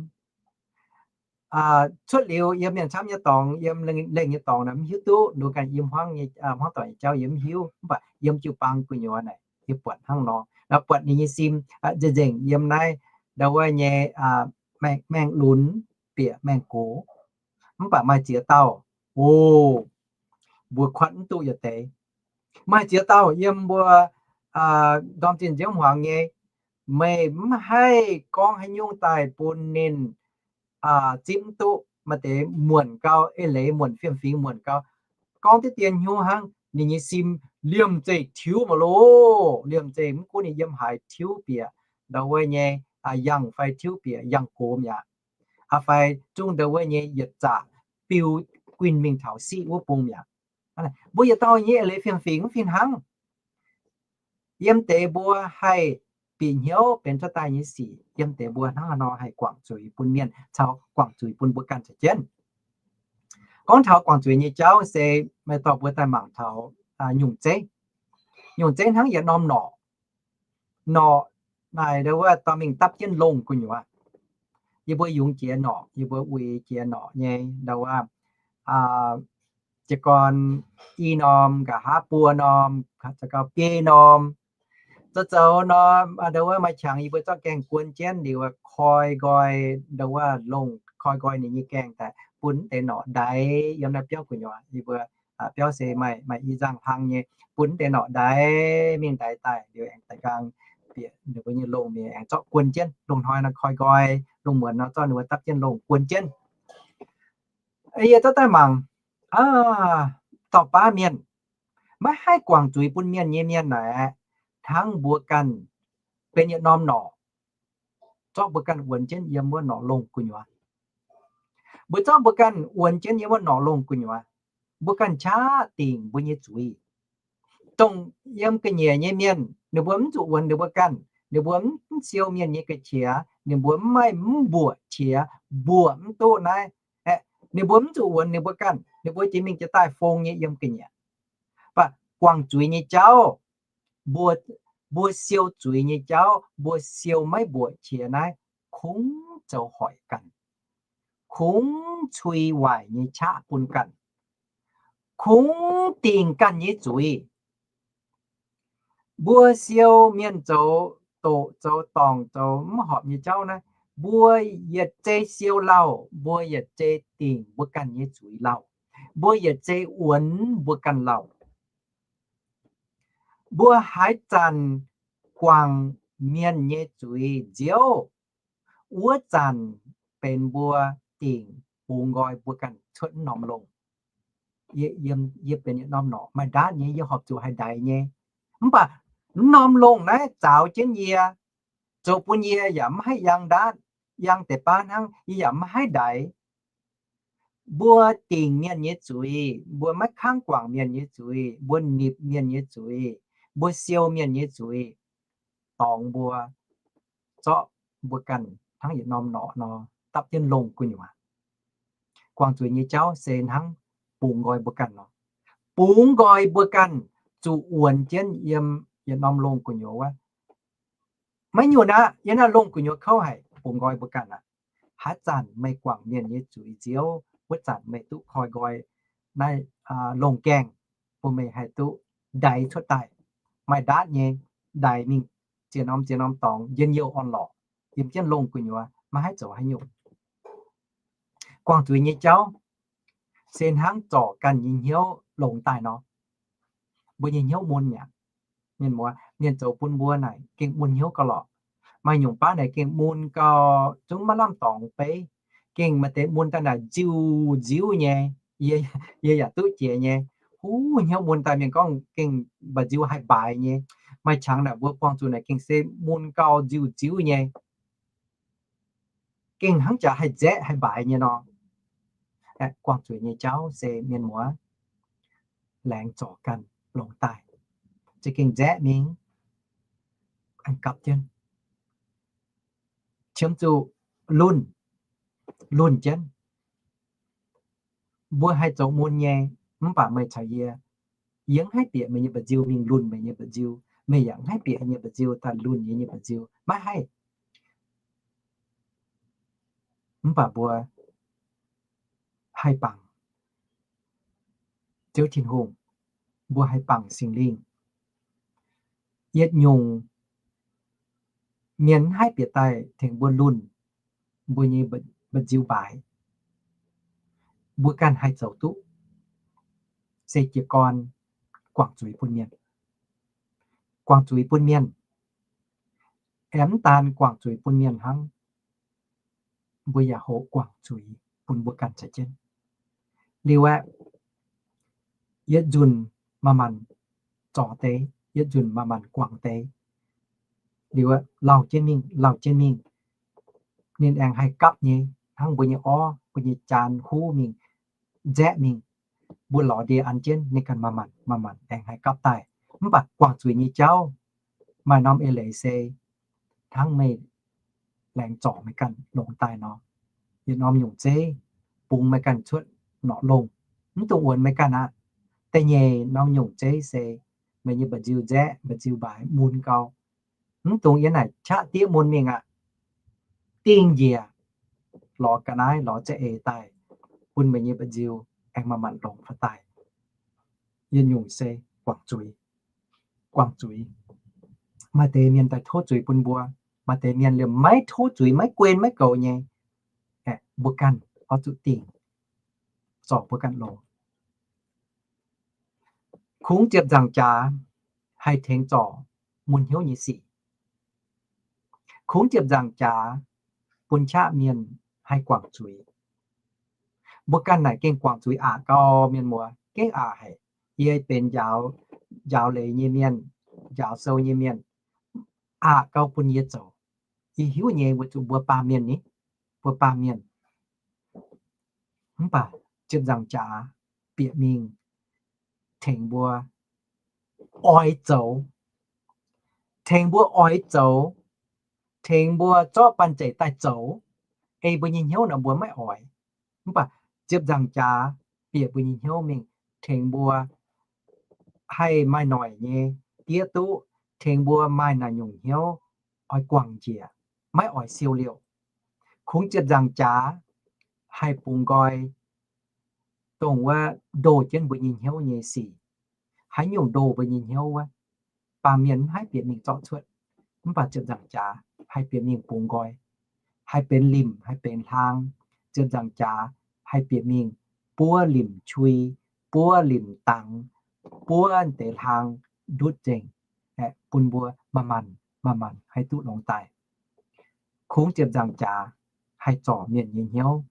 Cuotv liuz yiem mienh camv nyei dorngx, yiem lengh nyei dorngx naaic mv hiuv duqv, nduov ganh yiem hmuangv nyei, hmuangv doic nyei jauv yie mv hiuv, mv baac yiem jiu-baang gu'nyuoz naaic yie buatc hnangv nor. Buatc ninh nyei sim nzengc nzengc yiem naaiv, ndau wuov nyei, maengh lunx bieqc maengh gox. Mv baac maaih ziex dauh, o, mbuo kuatv mv duqv yietc deix. Maaih ziex dauh yiem mbuo ndorm zinh nziouv hmuangx nyei, meih mv haih gorngv haaix nyungc daaih bun ninh zipv mv duqv. Maaih deix muonc gau, eix leiz muonc fiem-fingx muonc gau, gorngv diqv dien hnyouv hnangv, ninh nyei sim liemh zeih tiuv mv loh, liemh zeih mv gunv ninh yiem haaix tiuv bieqc ndau wuov nyei, yangh fai tiuv bieqc yangh gox mi'aqv, fai zungv ndau wuov nyei yietc zaqc biu guinh mingh taux siqv wuov bung mi'aqv. Mbuo yietc dauh nyei eix leiz fiem-fingx mv fih hnangv. Yiem deix mbuo haih bieqc hnyouv benx cuotv daaih nyei sic, yiem deix mbuo hnangv haaix nor haih guangc zuiz bun mienh caux guangc zuiz bun mbuo ganh caux jienv. Gorngv taux guangc zuiz nyei jauv se maaih dorh mbuo daaih mangc taux nyungc zeiv. Nyungc zeiv hnangv yietc norm norqc. Norqc naaic ndau wuov dorh mingh dapv jienv longh gu'nyuoz. Yie mbuo yungz jiex norqc, yie mbuo uix jiex norqc nyei ndau wuov, jiez gorn i norm, nqa'haav buo norm, za'gau biei norm. Zoux zoux nor, ndau wuov maaih qangx yie mbuo zorqv gaengh guon jienv liuz, koi nqoi ndau wuov longh, koi nqoi ninh nyei gaengh daaih bun mv deix norqc ndaix yiem naaiv biauv gu'nyuoz. Yie mbuo biauv se maaih, maaih i nzangh hlang nyei, bun mv deix norqc ndaix mingh ndaix daaih liuz aengx daaih nqaang bieqc ninh mbuo nyei longh mingh aengx zorqv guon jienv. Lungh hnoi nor koi nqoi, lungh muonz nor zorqv ninh mbuo dapv jienv longh guon jienv. Yie zorqv daaih mangc, dauh baav mienh, maiv haih guangc zuiz bun mienh nyei mienh naaic, hnangv mbuo ganh benx yietc norm norqc, zorqv mbuo ganh wuonx jienv yiem wuov norqc longh gu'nyuoz. Mbuo zorqv mbuo ganh wuonx jienv yiem wuov norqc longh gu'nyuoz, mbuo ganh qaqv dingc mbuo nyei zuiz. Dongh yiem ga'nyiec nyei mienh, ninh mbuo mv zuqc wuonx ninh mbuo ganh, ninh mbuo mv siou mienh nyei ga'qiex, ninh mbuo mv maaih mv mbuoqc qiex, mbuoqc mv duqv naaiv. Ninh mbuo mv zuqc wuonx ninh mbuo ganh, ninh mbuo jiex mingh jiex daaih fong nyei yiem ga'nyiec. Mv baac guangc zuiz nyei jauv, mbuo, mbuo siou zuiz nyei jauv, mbuo siou maiv mbuoqc qiex naaiv, kungx zoux hoic ganh, kungx cui waaic nyei qaqv bun ganh, kungx dingc ganh nyei zuiz. Mbuo siou mienh zoux doqc, zoux dorngc, zoux mv horpc nyei jauv naaiv, mbuo yietc zei siou lauh, mbuo yietc zei dingc mbuo ganh nyei zuiz lauh, mbuo yietc zei wuonx mbuo ganh lauh. Mbuo haaix zanc guangc mienh nyei zuiz nziouv, wuov zanc benx mbuo dingc bungx nqoi mbuo ganh cuotv norm longh. Yie, yie benx yietc norm norqc maaih ndaatv nyei, yie horpc zuqc haih ndaix nyei. Mv baac norm longh naaiv zaaux jienv yie, zoux bun yie yaac mv haih yangh ndaatv, yangh deix baav hnangv, yie yaac mv haih ndaix. Mbuo dingc mienh nyei zuiz, mbuo maiv kangv guangc mienh nyei zuiz, mbuo nipc mienh nyei zuiz, mbuo siou mienh nyei zuiz, dorngx mbuo, zorqv mbuo ganh hnangv yietc norm norqc nor dapv jienv longh gu'nyuoz. Guangc zuiz nyei jauv se hnangv bungx nqoi mbuo ganh nor. Bungx nqoi mbuo ganh zuqc wuonx jienv yiem yietc norm longh gu'nyuoz wuov. Maiv nyungc aqv, yiem naaiv longh gu'nyuoz kouv haic, bungx nqoi mbuo ganh aqv. Haaix zanc meih guangc mienh nyei zuiz nziouv, wuov zanc meih duqv koi nqoi naaiv longh gaengh, bun meih haih duqv ndaix cuotv daaih. Maaih ndaatv nyei, ndaix mingh ziex norm ziex norm dorngx njien-youh orn-lorqc, yiem jienv longh gu'nyuoz maiv haih zoux haaix nyungc. Guangc zuiz nyei jauv se hnangv zorc ganh nyei hnyouv longx daaih nor. Mbuo nyei hnyouv mun mi'aqv. Mienh muoz, mienh zoux bun mbuo naaic gengh mun hnyouv gauh lorqc. Maaih nyungc baav naaic gengh mun gauh zungv maiv lamh dorngx beiv. Gengh maaih deix mun daaih naaic nziuh nziuv nyei. Yie, yie yaac duqv jiex nyei. Huv, hnyouv mun daaih mienh gorngv gengh mba'nziu haih mbaaix nyei. Maaih qangx naaic mbuo buangh zuqc naaic gengh se mun gauh nziuh nziuv nyei. Gengh hnangv jaax haih nzaeqv haih mbaaix nyei nor. Guangc zuiz nyei jauv se mienh muoz, laengz zorc ganh longx daaih, za'gengh nzaeqv mingh, aengx gapv jienv, qiemx zuqc lunh, lunh jienv. Mbuo haih zoux mun nyei, mv baac meih caux yie Yie mv haih bieqc meih nyei mba'nziu mingh lunh meih nyei mba'nziu. Meih yaac mv haih bieqc yie nyei mba'nziu daaih lunh yie nyei mba'nziu. Maiv haih. Mv baac mbuo haih bangc Ziouv Tin-Hungh, mbuo haih bangc Singx Lingh. Yietc nyungc mienh mv haih bieqc daaih tengx mbuo lunh mbuo nyei mba'nziu mbaaix. Mbuo ganh haih zoux duqv, se jiez gorn guangc zuiz bun mienh. Guangc zuiz bun mienh. Aengx mv daan guangc zuiz bun mienh hnangv, mbuo yaac hoqc guangc zuiz bun mbuo ganh caux jienv. Liuz aeqv, yietc nzunc manc-manc zorc deix, yietc nzunc manc-manc guangc deix. Liuz aeqv, lauh jienv mingh, lauh jienv mingh, ninh aengx haih gapv nyei, hnangv mbuo nyei orv, mbuo nyei jaan huv mingh, nzaeqv mingh, mbuo lorz ndie an jienv, ninh ganh manc-manc, manc-manc aengx haih gapv daaih. Mv baac guangc zuiz nyei jauv maaih norm eix leiz se hnangv meih laengz zorc meih ganh longx daaih nor, yietc norm nyungc zeiv bungx meih ganh cuotv norqc longh, mv dungx wuonx meih ganh aqv. Da'nyeic norm nyungc zeiv se meih nyei mba'nziu nzaeqv, mba'nziu mbaaix mun gau, mv dungx yiem naaic qaqv diev mun mingh aqv. Dingh njiec lorz ga'naaiv lorz za'eix daaih, bun meih nyei mba'nziu aengx manc-manc longx faaux daaih. Yietc nyungc se guangc zuiz, guangc zuiz. Maaih deix mienh daaih tov zuiz bun mbuo, maaih deix mienh liemh maiv tov zuiz, maiv guen maiv goux nyei. Aeqv, mbuo ganh oix zuqc dingc, zorc mbuo ganh longx. Kungx ziepc nzaangc jaax haih tengx zorc mun hnyouv nyei sic. Kungx ziepc nzaangc jaax bun qaqv mienh haih guangc zuiz. Mbuo ganh naaic gengh guangc zuiz aqc gau, mienh muoz, gengh aqc haic. Yie benx njaaux, njaaux leiz nyei mienh, njaaux sou nyei mienh, aqc gau bun yie zoux. Yie hiuv nyei weic zuqc mbuo baamh mienh ni, mbuo baamh mienh. Mv baac ziepc nzaangc jaax bieqc mingh tengx mbuo oix zoux, tengx mbuo oix zoux, tengx mbuo zorqv banh zeic daaih zoux. Ei mbuo nyei hnyouv nor mbuo maiv oix. Mv baac ziepc nzaangc jaax bieqc mbuo nyei hnyouv mingh tengx mbuo haih maaih noic nyei diev duqv, tengx mbuo maaih naaic nyungc hnyouv oix guangc njiec, maiv oix siou liouh. Kungx ziepc nzaangc jaax haih bungx nqoi dongh wuov ndoh jienv mbuo nyei hnyouv nyei sic. Haaix nyungc ndoh mbuo nyei hnyouv wuov, baamh mienh mv haih bieqc mingh zorqv cuotv. Mv baac ziepc nzaangc jaax haih bieqc mingh bungx nqoi, haih benx limc, haih benx hlaang. Ziepc nzaangc jaax haih bieqc mingh buov limc qui, buov limc dangx, buov deix hlaang ndutv nzengc, aeqv, bun mbuo manc-manc, manc-manc haih duqv longx daaih. Kungx ziepc nzaangc jaax haih zorc mienh nyei hnyouv,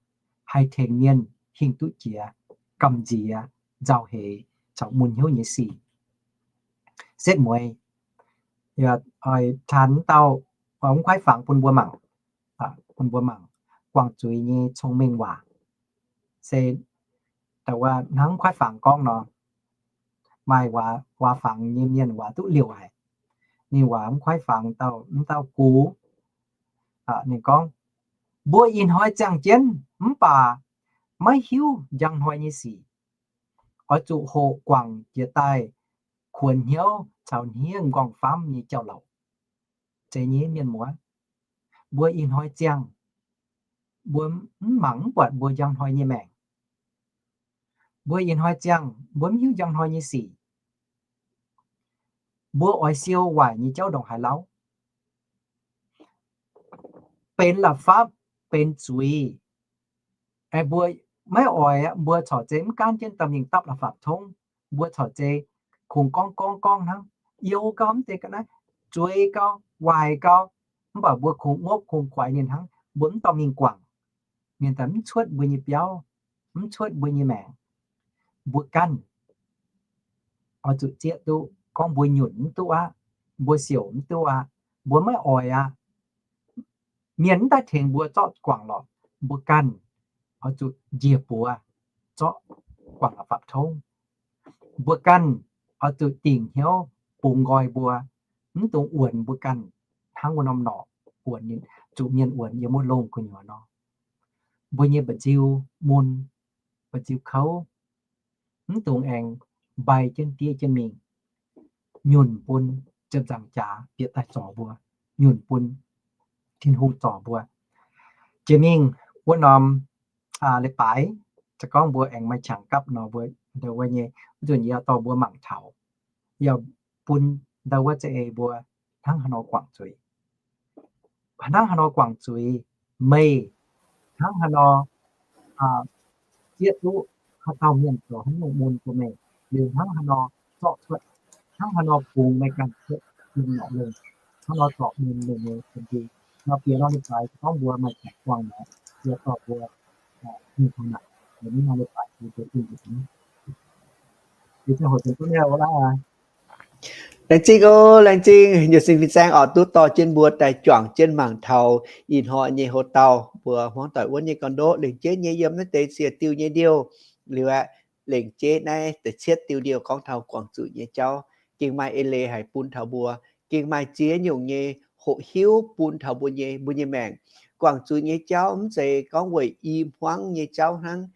haih tengx mienh hingh duqv jiex, gamh nziex, nzauh heix caux mun hnyouv nyei sic. Setv mueiz, yaac oix taan dauh, mv kuaaiv fangx bun mbuo mangc, bun mbuo mangc guangc zuiz nyei cong-mengh waac. Se hnangv mv kuaaiv fangx gorngv nor, maaih waac fangx nyei mienh waac duqv liouc haic. Ninh waac mv kuaaiv fangx dauh, mv dauh gux, ninh gorngv, mbuo ih hnoi ziangh jienv mv baac maiv hiuv njang hnoi nyei sic. Oix zuqc hoqc guangc jiex daaih kuonx hnyouv caux hniev m'nqorngv-famv nyei jauv-louc. Zeiz nyei mienh muoz, mbuo ih hnoi ziangh, mbuo mv mangc mv buatc mbuo njang hnoi nyei maengc. Mbuo ih hnoi ziangh mbuo mv hiuv njang hnoi nyei sic. Mbuo oix siou waaic nyei jauv ndongc haaix lauh? Benx la'fapv, benx zuiz, mbuo maiv oix, mbuo corc zei mv gaanv jienv dorh mingh dapv la'fapv tongv. Mbuo corc zei kungx gorngv gorngv gorngv hnangv, you gau mv deix ga'naaiv, zueiz gau, waaic gau, mv baac mbuo kungx ngopv kungx kuaix ninh hnangv, mbuo mv dorh mingh guangc. Ninh daaih mv cuotv mbuo nyei biauv, mv cuotv mbuo nyei maengc. Mbuo ganh oix zuqc zieqv duqv gorngv mbuo nyunc mv duqv aqv, mbuo siouc mv duqv aqv, mbuo maiv oix aqv. Mienh mv daaih tengx mbuo zorqv guangc lorqc, mbuo ganh oix zuqc njiec buoz zorqv guangc la'fapv tongv. Mbuo ganh oix zuqc dingc hnyouv bungx nqoi mbuo, mv dungx wuonx mbuo ganh hnangv wuov norm norqc wuonx, zuqc mienh wuonx yiem wuov longh gu'nyuoz nor. Mbuo nyei mba'nziu mun, mba'nziu kouv, mv dungx aengx mbai jienv diev jienv mingh, nyunc bun ziepc nzaangc jaax bieqc daaih zorc mbuo, nyunc bun Tin-Hungh zorc mbuo. Jiex mingh wuov norm leiz-baaix, se gorngv mbuo aengx maaih qangx gapv nor, mbuo ndau wuov nyei, wuov nzunc yie dorh mbuo mangc taux, yaac bun ndau wuov za'eix mbuo hnangv haaix nor guangc zuiz. Hnangv haaix nor guangc zuiz, meih hnangv haaix nor zieqv duqv haaix dauh mienh zoux haaix nyungc mun bun meih, liuz hnangv haaix nor zorqv cuotv, hnangv haaix nor bungx meih ganh cuotv yiem norqc lungh, hnangv nor zorc mun meih nyei bun-ndie. Nor bieqc nor leiz-baaix gorngv mbuo maaih qangx guangc nor, yie dorh mbuo mingh taux naaic, yie mv nor leiz-baaix yie mbuo zingh nzunc. Laengz zingh oc, laengz zingh nyei sin fin saeng oc, duqv dorh jienv mbuo daaih juangc jienv mangc taux ih hnoi nyei houx-dauh mbuo hmuangv doic wuonv nyei gorn-ndoqv, lengc jeiv nyei yiem naaiv deix siec diuh nyei ndiouh liuz aeqv, lengc jeiv naaiv deix cietv diuh ndiouh gorngv taux guangc zuiz nyei jauv, gengh maaih eix leiz haic bun taux mbuo, gengh maaih ziex nyungc nyei hoqc hiuv bun taux mbuo nyei, mbuo nyei maengc. Guangc zuiz nyei jauv mv zeiz gorngv weic i hmuangv nyei jauv hnangv,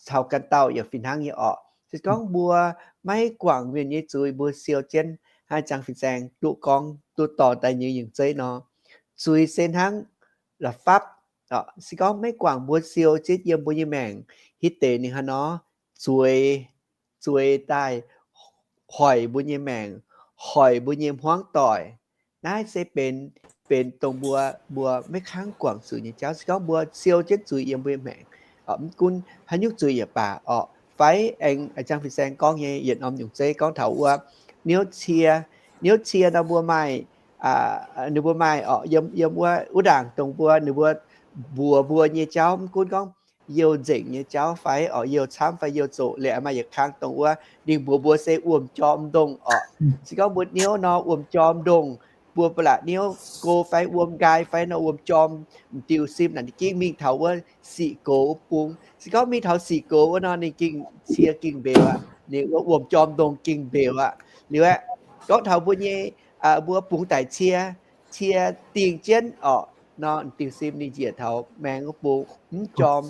taux ganh dauh yaac fih hnangv nyei orqc. Se gorngv mbuo maiv guangc mienh nyei zuiz, mbuo siou jienv hnangv jang fin saeng duqv gorngv, duqv dorh daaih nyei yungz zeiv nor, zuiz se hnangv la'fapv. Se gorngv maiv guangc, mbuo siou jienv yiem mbuo nyei maengc hitv deix ninh hnangv nor, zueiz, zueiz daaih hoic mbuo nyei maengc, hoic mbuo nyei hmuangv doic. Naaiv se benx, benx dongh mbuo, mbuo maiv kangv guangc zuiz nyei jauv. Se gorngv mbuo siou jienv zuiz yiem mbuo nyei maengc, mv gunv haaix nyungc zuiz yaac baac orqc, fai aengx jang fin saeng gorngv nyei yietc norm yungz zeiv gorngv taux wuov niouv cie. Niouv cie nor mbuo maaih, ninh mbuo maaih orqc, yiem, yiem wuov, wuov ndaangc dongh mbuo, ninh mbuo mbuox mbuo nyei jauv, mv gunv gorngv youh nzengc nyei jauv fai orqc, youh camv fai youh zoqc, liuz maaih yietc kang dongh wuov ninh mbuox mbuo se wuom jorm ndongh orqc. Se gorngv mbuo niouv nor wuom jorm ndongh, mbuo ba'laqc niouv go fai wuom nqaai fai nor wuom jorm, m'diuh sim naaic ninh gengh mingh taux wuov siqc gox wuov bung. Se gorngv mingh taux siqc gox wuov nor ninh gengh cie gengh mbeux aqv, ninh wuov wuom jorm ndongh gengh mbeux aqv. Liuz aeqv, gorngv taux mbuo nyei, mbuo bungx daic cie, cie dingh jienv orqc nor, m'diuh sim ninh njiec taux maeng wuov bung, mv jorm,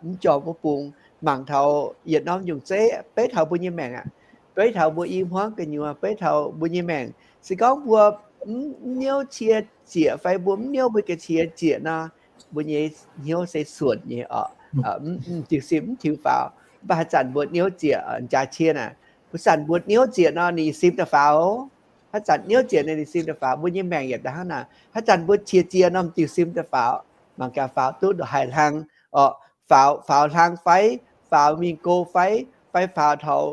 mv jorm wuov bung. Mangc taux yietc norm yungz zeiv beiv taux mbuo nyei maengc aqv, beiv taux mbuo i hmuangv gu'nyuoz, beiv taux mbuo nyei maengc. Se gorngv mbuo mv niouv cie zieqc fai mbuo mv niouv mbuo ga'qiex zieqc nor, mbuo nyei hnyouv se suonc nyei orqc, m'diuh sim mv tiux faaux. Mv baac haaix zanc mbuo niouv zieqc, jaax cie naaic, haaix zanc mbuo niouv zieqc nor ninh sim daaih faaux. Haaix zanc niouv zieqc nor ninh sim daaih faaux. Mbuo nyei maengc yaac da'hnangv naaic, haaix zanc mbuo qiex zieqc nor m'diuh sim daaih faaux. Mangc gaax faaux duqv ndongc haaix hlang orqc, faaux, faaux hlang fai, faaux mingh go fai, fai faaux taux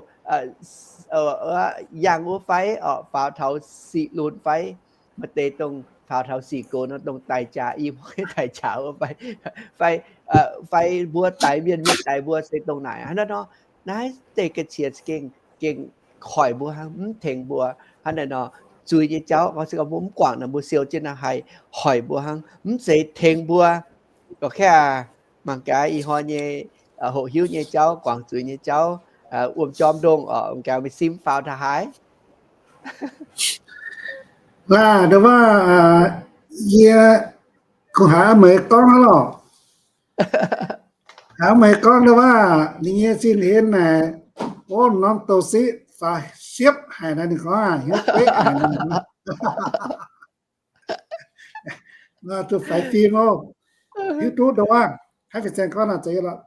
yangh wuov fai orqc, faaux taux siqc lunx fai, maaih deix dongh faaux taux siqc gox nor dongh daic jaax, i muoz daic jaax wuov fai, fai, fai mbuo daix mienh, mienh daix mbuo se dongh naaic. Hnangv naaiv nor, naaiv deix ga'qiex gengh, gengh hoic mbuo hnangv, mv tengx mbuo. Hnangv naaiv nor, zuiz nyei jauv se gorngv mbuo mv guangc nor, mbuo siou jienv nor haih hoic mbuo hnangv, mv zeiz tengx mbuo. Gorqv-kaeqv aac, mangc gaax ih hnoi nyei hoqc hiuv nyei jauv, guangc zuiz nyei jauv, wuom jorm ndongh orqc, mangc gaax meih sim faaux taux haaix. Laah, ndau wuov, yie kungx haiz meih gorngv aqv lorqc. Haiz meih gorngv ndau wuov, ninh nyei zinh hlen naaic, ov, norm douh siqv faaux siepv haic naaic, ninh gorngv aqv, hiuv duqv haic naaic. Nor duqv faix fim oc. Hiuv duqv ndau wuov, haiz fin-saeng gorngv naaic zeiz lorqc.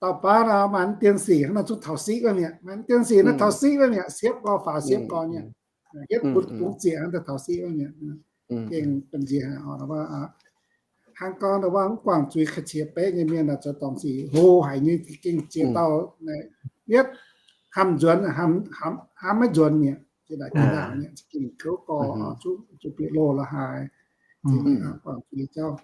Dauh baav nor maaih mv dien sic hnangv nor zungv taux siqv wuov mi'aqv. Maaih mv dien sic hnangv taux siqv wuov mi'aqv, siepv gorx faaux siepv gorx mi'aqv. Yietv bungx zieqc hnangv taux siqv wuov mi'aqv. Gengh benx nziex haic oc. Hnangv gorngv ndau wuov mv guangc zuiz ka'qiex beqv nyei mienh naaic zoux dorngc sic hlo haic nyei, gengh ziex dauh naaic yietv hnamv nzuonx, hnamv maiv nzuonx mi'aqv. Ziex dauh jiex ndaangc mi'aqv, gengh kouv gorx, zuqc bieqc loh la'haaix. Guangc zuiz jauv.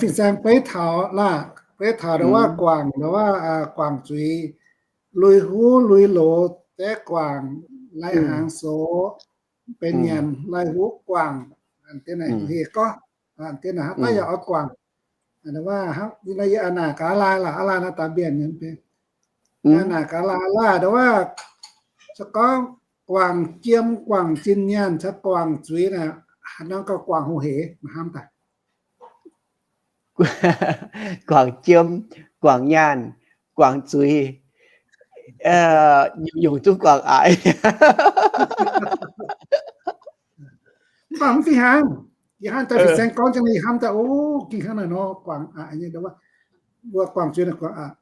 Fin-saeng beiv taux laah, beiv taux ndau wuov guangc, ndau wuov guangc zuiz, lui huv lui loz deix guangc, lai-hnaangx sox, benx nyanc lai huv guangc, heh gorngv, deix naaic haaix dauh yaac oix guangc. Yie naaic gaax laai laah, aa laai naaiv daaih mbienc nyei, aa naaic gaax laai laah, ndau wuov se gorngv guangc jiem, guangc zinh nyaanh caux guangc zuiz naaic, haaix norm gauh guangc hoc hec, maaih hnamv daaih. Guangc jiem, guangc nyaanh, guangc zuiz. nyungc-nyungc duqv guangc aqc. Mv baac mv fih hnangv. Yie hnamv daaih fin-saeng gorngv jienv ninh hnamv daaih, o, gengh hnangv naaic nor guangc aqc nyei, mbuo guangc zuiz naaic guangc aqc.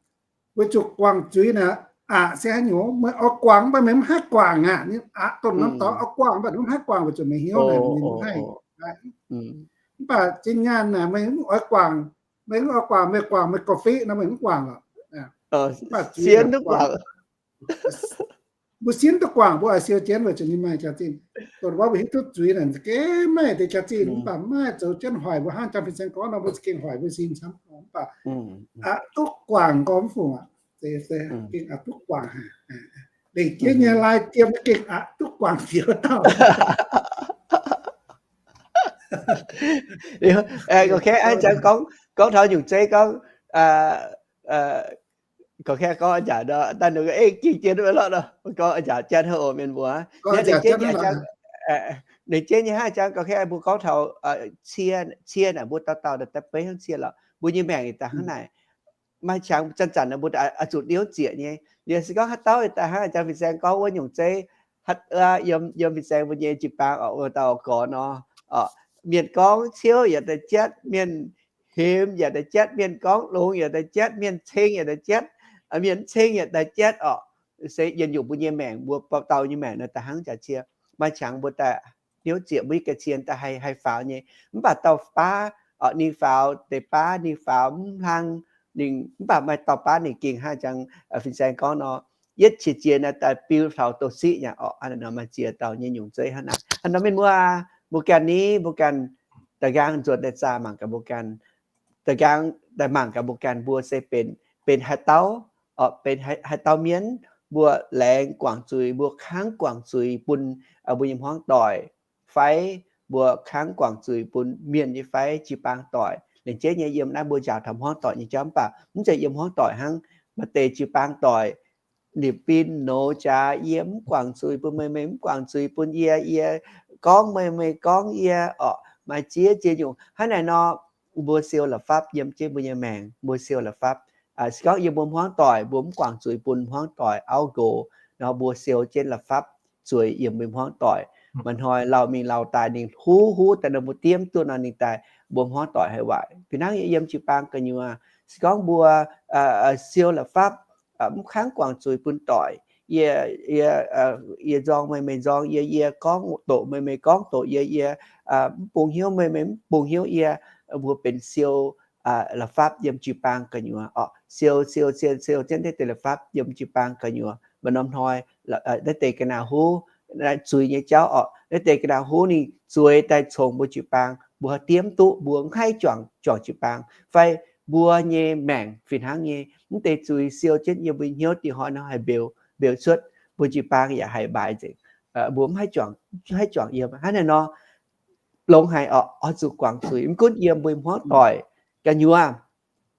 Weic zuqc guangc zuiz naaic aqc se haaix nyungc, meih oix guangc mv baac meih mv haih guangc aqv. Ninh aqc domh norm dorngx oix guangc mv baac mv haih guangc weic zuqc meih hnyouv naaic ninh mv haih. Mv baac zinh nyaanh naaic meih mv oix guangc, meih mv oix guangc, meih guangc meih gorqv-fiqv nor meih mv guangc lorqc. Mv baac zuiz naaic guangc, mbuo sin duqv guangc, mbuo oix siou jienv weic zuqc ninh maaih jaax-zinh. Dongh wuov mbuo hiuv duqv zuiz naaic za'gengh maaih deix jaax-zinh, mv baac mv maaih zoux jienv hoic mbuo hnangv jang fin-saeng gorngv nor, mbuo za'gengh hoic mbuo sin camv. Mv baac aqc duqv guangc gorngv mv fungc aqv. Gengh aqc duqv guangc haic. Lengc jeiv nyei lai jiem gengh aqc duqv guangc jiex dauh. Gorngv, gorngv taux nyungc zeiv gorngv, gorngv gorngv njaaux nor, daaih ninh ei ging jien wuov lorqc nor, gorngv njaaux janv hnangv oc mienh mbuo. Ninh jeiv nyei hnangv jang, gorngv hnangv mbuo gorngv taux cie, cie naaic mbuo dauh dauh daaih beiv hnangv cie lorqc. Mbuo nyei maengc daaih hnangv naaic, maaih qangx zanc-zanc mbuo oix zuqc niouv zieqc nyei. Liuz se gorngv haaix dauh daaih hnangv jang fin-saeng gorngv wuov nyungc zeiv, haaix, yiem, yiem fin-saeng mbuo nyei jiu-baang oc, wuov dauh gorx nor, mienh gorngv ciouv yaac daaih jatv, mienh hemx yaac daaih jatv, mienh gorngv longx yaac daaih jatv, mienh ceng yaac daaih jatv, mienh mv ceng yaac daaih jatv oc. Se yietc nyungc mbuo nyei maengc, mbuo dauh dauh nyei maengc naaiv daaih hnangv jaax cie. Maaih qangx mbuo daaih niouv zieqc mbuo nyei ga'cien daaih haih, haih faaux nyei. Mv baac dauh baav, ninh faaux deix baav, ninh faaux mv hlang, ninh mv baac maaih dauh baav ninh gengh hnangv jang fin-saeng gorngv nor, yietv qiex jiez naaiv daaih biu taux douz-siqv nyei oc. Hnangv naaiv nor maaih ziex dauh nyei nyungc zeiv hnangv naaic. Hnangv nor mienh muoz, mbuo ganh ni, mbuo ganh da'nqaang nzuonx daaih zaah mangc gaax mbuo ganh, da'nqaang daaih mangc gaax mbuo ganh mbuo se benx, benx haaix dauh, benx haaix dauh mienh, mbuo laengz guangc zuiz, mbuo kangv guangc zuiz bun mbuo nyei hmuangv doic fai mbuo kangv guangc zuiz bun mienh nyei fai jiu-baang doic. Lengc jeiv nyei yiem naaiv mbuo njaaux taux hmuangv doic nyei jauv mv baac mv zeiz yiem hmuangv doic hnangv. Maaih deix jiu-baang doic nimc bin nouz jaax, yie mv guangc zuiz bun meih, meih mv guangc zuiz bun yie, yie gorngv meih, meih gorngv yie oc. Maaih ziex ziex nyungc hnangv naaic nor, mbuo siou la'fapv yiem jienv mbuo nyei maengc, mbuo siou la'fapv. Se gorngv yiem mbuo hmuangv doic mbuo mv guangc zuiz bun hmuangv doic auv nqox nor, mbuo siou jienv la'fapv zueiz yiem mbuo hmuangv doic. Maaih hnoi lauh mingh lauh daaih ninh huv huv daaih nor mbuo diemv duqv nor ninh daaih mbuo hmuangv doic haih waaic. Fih hnangv yiem jiu-baang gu'nyuoz, se gorngv mbuo siou la'fapv, mv kangv guangc zuiz bun doic. Yie, yie, yie nzorng meih, meih nzorng yie, yie gorngv doqc meih, meih gorngv doqc yie, yie mv bungx hnyouv meih, meih mv bungx hnyouv yie. Mbuo benx siou la'fapv yiem jiu-baang gu'nyuoz oc. Siou, siou, siou, siou jienv naaiv deix la'fapv yiem jiu-baang gu'nyuoz. Maaih norm hnoi naaiv deix ga'naaiv huv, zuiz nyei jauv oc, naaiv deix ga'naaiv huv ninh zueiz daaih congx mbuo jiu-baang, mbuo diemv duqv mbuo mv haih juangc, juangc jiu-baang, fai mbuo nyei maengc fih hnangv nyei. Mv deix zuiz siou jienv yiem mbuo hnyouv dingh hnoi nor haih mbeux, mbeux cuotv, mbuo jiu-baang yaac haih mbaaix nzengc. Mbuo mv haih juangc, haih juangc yiem. Hnangv naaiv nor, longx haic oc, oix zuqc guangc zuiz. Mv gunv yiem mbuo hmuangv doic gu'nyuoz,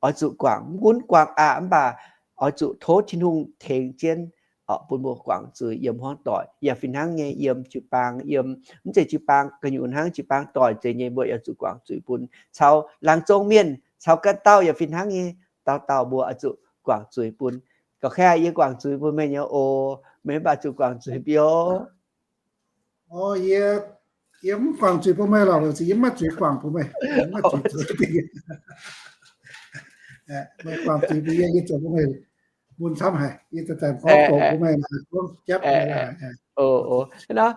oix zuqc guangc. Mv gunv guangc aqc mv baac oix zuqc tov Tin-Hungh tengx jienv bun mbuo guangc zuiz yiem hmuangv doic. Yaac fih hnangv nyei yiem jiu-baang, yiem mv zeiz jiu-baang gu'nyuoz hnangv, jiu-baang doic zeiz nyei mbuo yaac zuqc guangc zuiz bun. Caux laangz zong mienh, caux ganh dauh yaac fih hnangv nyei, dauh dauh mbuo oix zuqc guangc zuiz bun. Ga'naaiv yie guangc zuiz bun meih nyei oc. Meih mv baac zuqc guangc zuiz biouv. Yie, yie mv guangc zuiz bun meih lorqc, weic zuqc yie mv maaih zuiz guangc bun meih. Meih guangc zuiz bun yie, yie zoux bun meih mun camv haic. Yie zanc-zanc gorngv doqc bun meih, gorngv japv meih laaix.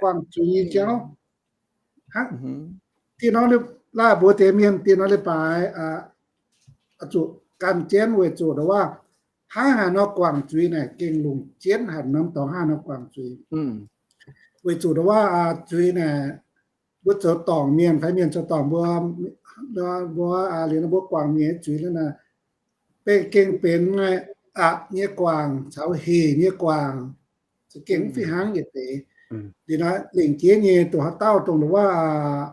Guangc zuiz nyei jauv. Dieh nor, laaih mbuo deix mienh dieh nor leiz-baaix zuqc gan jienv weic zuqc ndongc waac hnangv haaix nor guangc zuiz naaic gengh longc jienv haaix norm dorngx hnangv haaix nor guangc zuiz. Weic zuqc ndongc waac zuiz naaic, mbuo zoux dorngc mienh fai mienh zoux dorngc mbuo, mbuo liuz nor mbuo guangc mienh zuiz naaic, beiv gengh benx aqc nyei guangc caux hec nyei guangc, za'gengh mv fih hnangv yietc deix. Liuz naaiv lengc jeiv nyei dongh haaix dauh dongh ndongc waac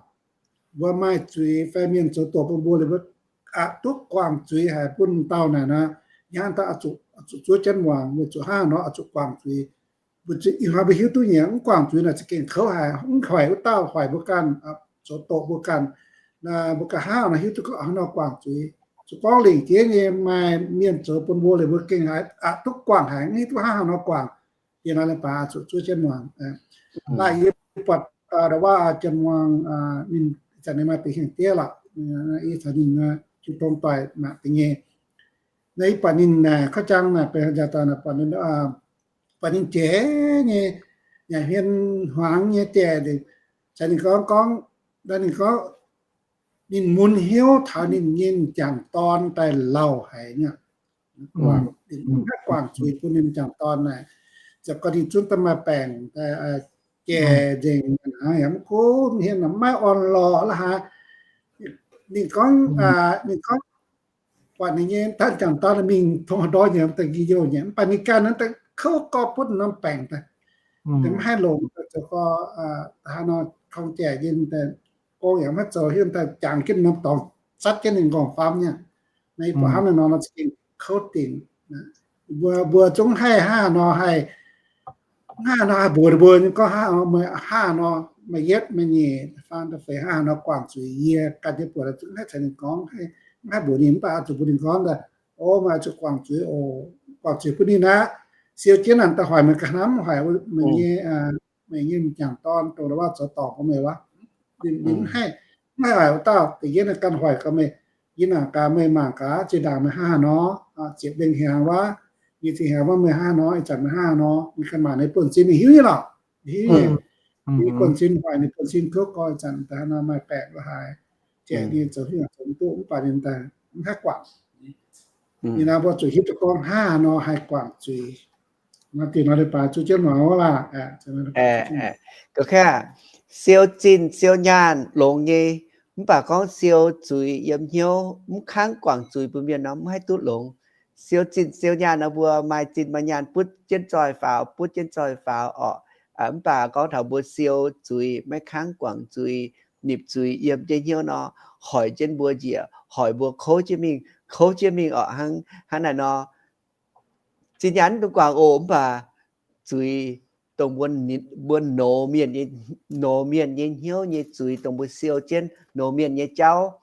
mbuo maaih zuiz fai mienh zoux doqc bun mbuo liuz mbuo aqc duqv guangc zuiz haic bun dauh naaic nor, hnangv dauh zuqc zuov jienv muangx, weic zuqc hnangv nor oix zuqc guangc zuiz. Ih hnoi mbuo hiuv duqv nyei, mv guangc zuiz naaic za'gengh kouv haic, mv hoic wuov dauh, hoic mbuo ganh, zoux doqc mbuo ganh. Mbuo ganh hnangv nor hiuv duqv gorngv hnangv nor guangc zuiz. Zuqc gorngv lengc jeiv nyei maaih mienh zoux bun mbuo, liuz mbuo gengh aqc duqv guangc haic, mv hiuv duqv hnangv haaix nor guangc. Yie nor leiz baac zuqc zuov jienv muangx. Naaiv yie buatc ndau wuov Janx-Muang ninh, ih zanc ninh maaih deix hnyangx-jeiv lorqc, yie caux ninh jiu tong doic mangc deix nyei. Naaiv yie buatc ninh naaic kouv jang naaic benx haaix jaax daaih naaic, buatc ninh jiex nyei, yaac hmien hmuangx nyei jiex, caux ninh gorngv, gorngv, ninh gorngv ninh mun hnyouv taux ninh nyei m'jangc dorn daaih lauh haic nyei. Guangc, mv haih guangc zuiz bun ninh m'jangc dorn naaic. Ziouc gorngv ninh zungv daaih maaih baengc, jai nzengc hnangv, yaac mv kuv hmien, mv maaih orn-lorqc la'haaix. Ninh gorngv, ninh gorngv buatc ninh nyei m'jangc dorn mingh tong haaix ndorm nyei, daaih nqi youh nyei, mv baac ninh ganh naaiv daaih kouv gorx butv norm baengc daaih, mv haih longx, zoux gorx haaix nor korng-jaic yinh daaih, gong yaac maiv zoux, hiuv daaih jangx jienv norm dorngx, zatv jienv ninh nqorngv-famv nyei. Naaiv yie buatc hnangv naaiv nor, nor za'gengh kouv dingc. Mbuo, mbuo zungv haih hnangv haaix nor haih, hnangv haaix nor haih mbuox mbuo nyei gorngv hnangv haaix nor, maaih yietv maaih nyeic faang da'feix hnangv haaix nor guangc zuiz, yie ganh nyei buatc zungv haih caux ninh gorngv, mv haih mbuox ninh, mv baac oix zuqc mbuox ninh gorngv daaih, o, meih oix zuqc guangc zuiz oc, guangc zuiz bun ninh aqv. Siou jienv naaic daaih hoic meih ganh hnamv, hoic meih nyei, meih nyei m'jangc dorn dongh wuov zoux dorngc bun meih wuov. Ninh mv haih, mv haih hoic wuov dauh, da'yietv naaiv ganh hoic gaax meih, yie naaic gaax meih mangc gaax, zinh ndaangc meih hnangv haaix nor, ziepc lengh hnyangx wuov, nyei zinh hnyangx wuov meih hnangv haaix nor, ih zanc meih hnangv haaix nor, ninh ganh mangc ninh buonv-sin, ninh hiuv nyei lorqc, hiuv nyei. Ninh buonv-sin hoic, ninh buonv-sin kouv gorx, ih zanc daaih hnangv nor maaih baengc la'haaix, jaiv ninh zoux hiuv zoux duqv, mv baac ninh daaih mv haih guangc. Ninh naaiv mbuo zuqc hiuv duqv gorngv hnangv haaix nor haih guangc zuiz. Naaiv dingc nor leiz baaix zuqc jienv muangx wuov laah. Gox kaeqv, siou zinh siou nyaanh longx nyei, mv baac gorngv siou zuiz yiem hnyouv mv kangv guangc zuiz bun mienh nor mv haih duqv longx. Siou zinh siou nyaanh nor mbuo maaih zinh maaih nyaanh butv jienv zoih faaux, butv jienv zoih faaux orqc. Mv baac gorngv taux mbuo siou zuiz maiv kangv guangc zuiz, nipc zuiz yiem jienv hnyouv nor, hoic jienv mbuo njiec, hoic mbuo kouv jienv mingh, kouv jienv mingh orqc. Hnangv, hnangv naaic nor, zinh nyaanh mv dungx guangc oc, mv baac zuiz dongh mbuo, mbuo noz mienh nyei, noz mienh nyei hnyouv nyei zuiz dongh mbuo siou jienv, noz mienh nyei jauv,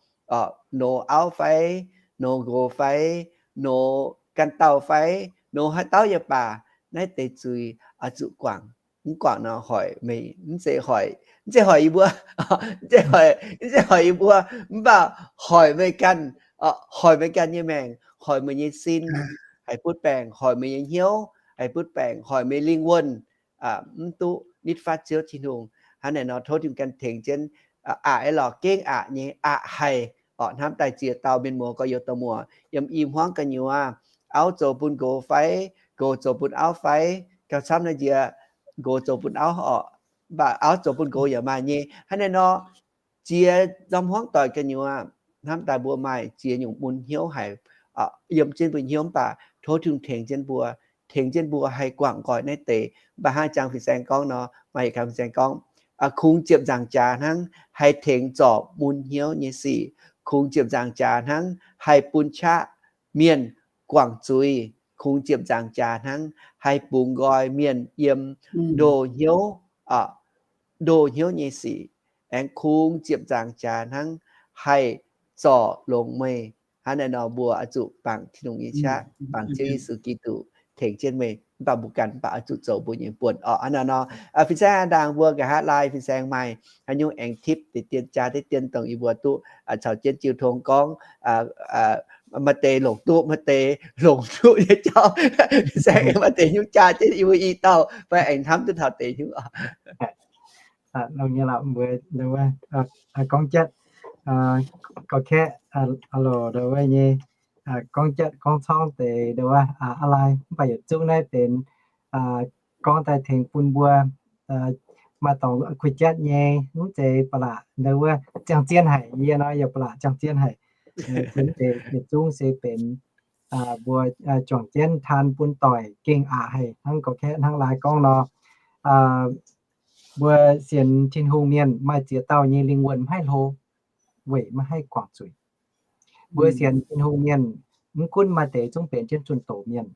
noz auv fai, noz nqox fai, noz ganh dauh fai, noz haaix dauh yaac baac, naaiv deix zuiz oix zuqc guangc. Mv guangc nor hoic meih, mv zeiz hoic, mv zeiz hoic yie mbuo, mv zeiz hoic, mv zeiz hoic yie mbuo, mv baac hoic meih ganh, hoic meih ganh nyei maengc, hoic meih nyei sin haih butv baengc, hoic meih nyei hnyouv haih butv baengc, hoic meih lingh wuonh mv duqv nitv fatv Ziouv Tin-Hungh. Hnangv naaic nor tov Tin-Hungh ganh tengx jienv, aqc aeqv, lorz gengh aqc nyei, aqc haic orqc. Hnamv daaih ziex dauh mienh muoz gorx-youz dorh muoc yiem i hmuangv gu'nyuoz, auv zoux bun nqox fai, nqox zoux bun auv fai, gauh camv naaiv nziex nqox zoux bun auv orqc, mv baac auv zoux bun nqox yaac maaih nyei. Hnangv naaic nor, ziex norm hmuangv doic gu'nyuoz, hnamv daaih mbuo maaih ziex nyungc mun hnyouv haic yiem jienv mbuo hnyouv, mv baac tov Tin-Hungh tengx jienv mbuo, tengx jienv mbuo haih guangc nqoi naaiv deix. Mv baac hnangv jang fin-saeng gorngv nor, maaih yietc kang fin-saeng gorngv, kungx ziepc nzaangc jaax hnangv haih tengx zorc mun hnyouv nyei sic, kungx ziepc nzaangc jaax hnangv haih bun qaqv mienh guangc zuiz, kungx ziepc nzaangc jaax hnangv haih bungx nqoi mienh yiem ndoh hnyouv, ndoh hnyouv nyei sic. Aengx kungx ziepc nzaangc jaax hnangv haih zorc longx meih. Hnangv naaiv nor mbuo oix zuqc bangc Tin-Hungh nyei qaqv, bangc Ziouv Yesu Giduc tengx jienv meih, mv baac mbuo ganh mv baac oix zuqc zoux mbuo nyei buonc orqc. Hnangv naaiv nor, fin-saeng aav ndaangc mbuo nqa'haav lai fin-saeng maaih haaix nyungc aengx tipv deix dien, jaa deix dien dongh yie mbuo duqv caux jienv jiu tong gorngv, maaih deix longc duqv, maaih deix longc duqv nyei jauv. Fin-saeng maaih deix nyungc jaa jienv yie mbuo i dauh fai aengx hnamv duqv taux deix nyungc. Longx nyei lorqc, mbuo gorngv jatv, gorngv kaeqv, loc ndau wuov nyei, gorngv jatv gorngv corngv deix ndau wuov aqv lai, mv baac yietc zungv naaiv benx gorngv daaih tengx bun mbuo maaih dorngx kuh jatv nyei, mv zeiz ba'laqc ndau wuov ziangh zien haic. Yie nor yaac ba'laqc ziangh zien haic. Mv zeiz, yietc zungv se benx mbuo juangc jienv taan bun doic gengh aqc haic, hnangv gorngv kaeqv hnangv lai gorngv nor. Mbuo sienx Tin-Hungh mienh maaih ziex dauh nyei lingh wuonh maiv hlo, weic maiv haih guangc zuiz. Mbuo sienx Tin-Hungh mienh mv gunv maaih deix zungv benx jienv zunh doz mienh,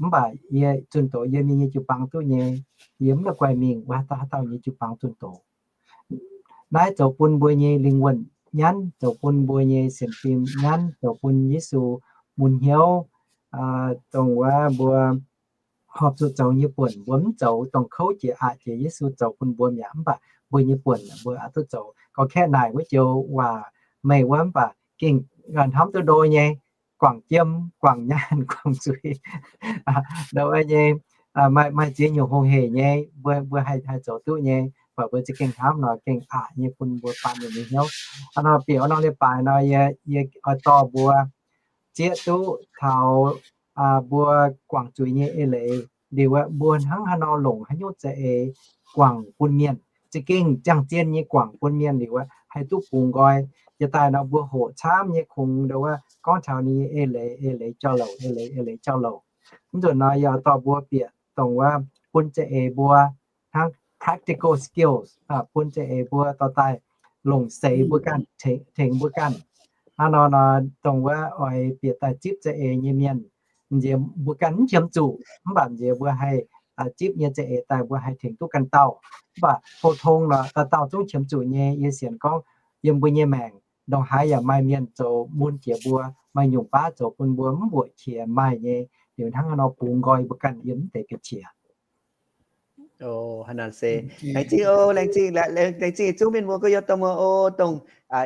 mv baac yie zunh doz yie mingh nyei jiu-baang duqv nyei, yie mv la'guaih mingh wuov haaix dauh haaix dauh nyei jiu-baang zunh doz. Naaiv zoux bun mbuo nyei lingh wuonh nyanv, zoux bun mbuo nyei sienx fim nyanv, zoux bun Yesu mun hnyouv, dongh wuov mbuo horpc zuqc zoux nyei buonc, mbuo mv zoux dongh kouv jiex aqc jiex Yesu zoux bun mbuo mi'aqv. Mv baac mbuo nyei buonc mbuo aqc duqv zoux. Gorngv kaeqv naaic wuov joux waac meih wuov, mv baac gengh hnamv duqv ndo nyei, guangc jiem, guangc nyaanh, guangc zuiz, ndo wuov nyei, maaih ziex nyungc hungh heic nyei, mbuo haih zoux duqv nyei, mv baac mbuo za'gengh hnamv nor gengh aqc nyei bun mbuo baamh mienh nyei hnyouv. Hnangv nor bieqc wuov norm leiz-baaix nor, yie oix dorh mbuo zieqv duqv taux mbuo guangc zuiz nyei eix leiz liuz, mbuo hnangv haaix nor longc haaix nyungc za'eix guangc bun mienh, za'gengh ziangh zien nyei guangc bun mienh liuz, haih duqv bungx nqoi. Jiex daaih nor mbuo hoqc camv nyei kungx ndo wuov gorngv taux ninh nyei eix leiz, eix leiz jauv louc, eix leiz, eix leiz jauv louc. Mv nzunc nor yie dorh mbuo bieqc dongh wuov bun za'eix mbuo hnangv practical skills, bun za'eix mbuo dorh daaih longc seix mbuo ganh, tengx mbuo ganh. Hnangv nor nor dongh wuov oix bieqc daaih zipv za'eix nyei mienh, nziex mbuo ganh mv qiemx zuqc, mv baac nziex mbuo haih zipv nyei za'eix daaih mbuo haih tengx duqv ganh dauh. Mv baac pou-tong nor dauh dauh zungv qiemx zuqc nyei. Yie sienx gorngv yiem mbuo nyei maengc ndongc haaix yaac maaih mienh zoux mun jiex mbuo, maaih nyungc baav zoux bun mbuo mv mbuoqc qiex maaih nyei. Liuz hnangv haaix nor bungx nqoi mbuo ganh yiem mv deix ga'qiex. Laengz zingh oc, laengz zingh, laengz zingh yietc zungv mienh muoz gorx-youz dorh muoz oc, dongh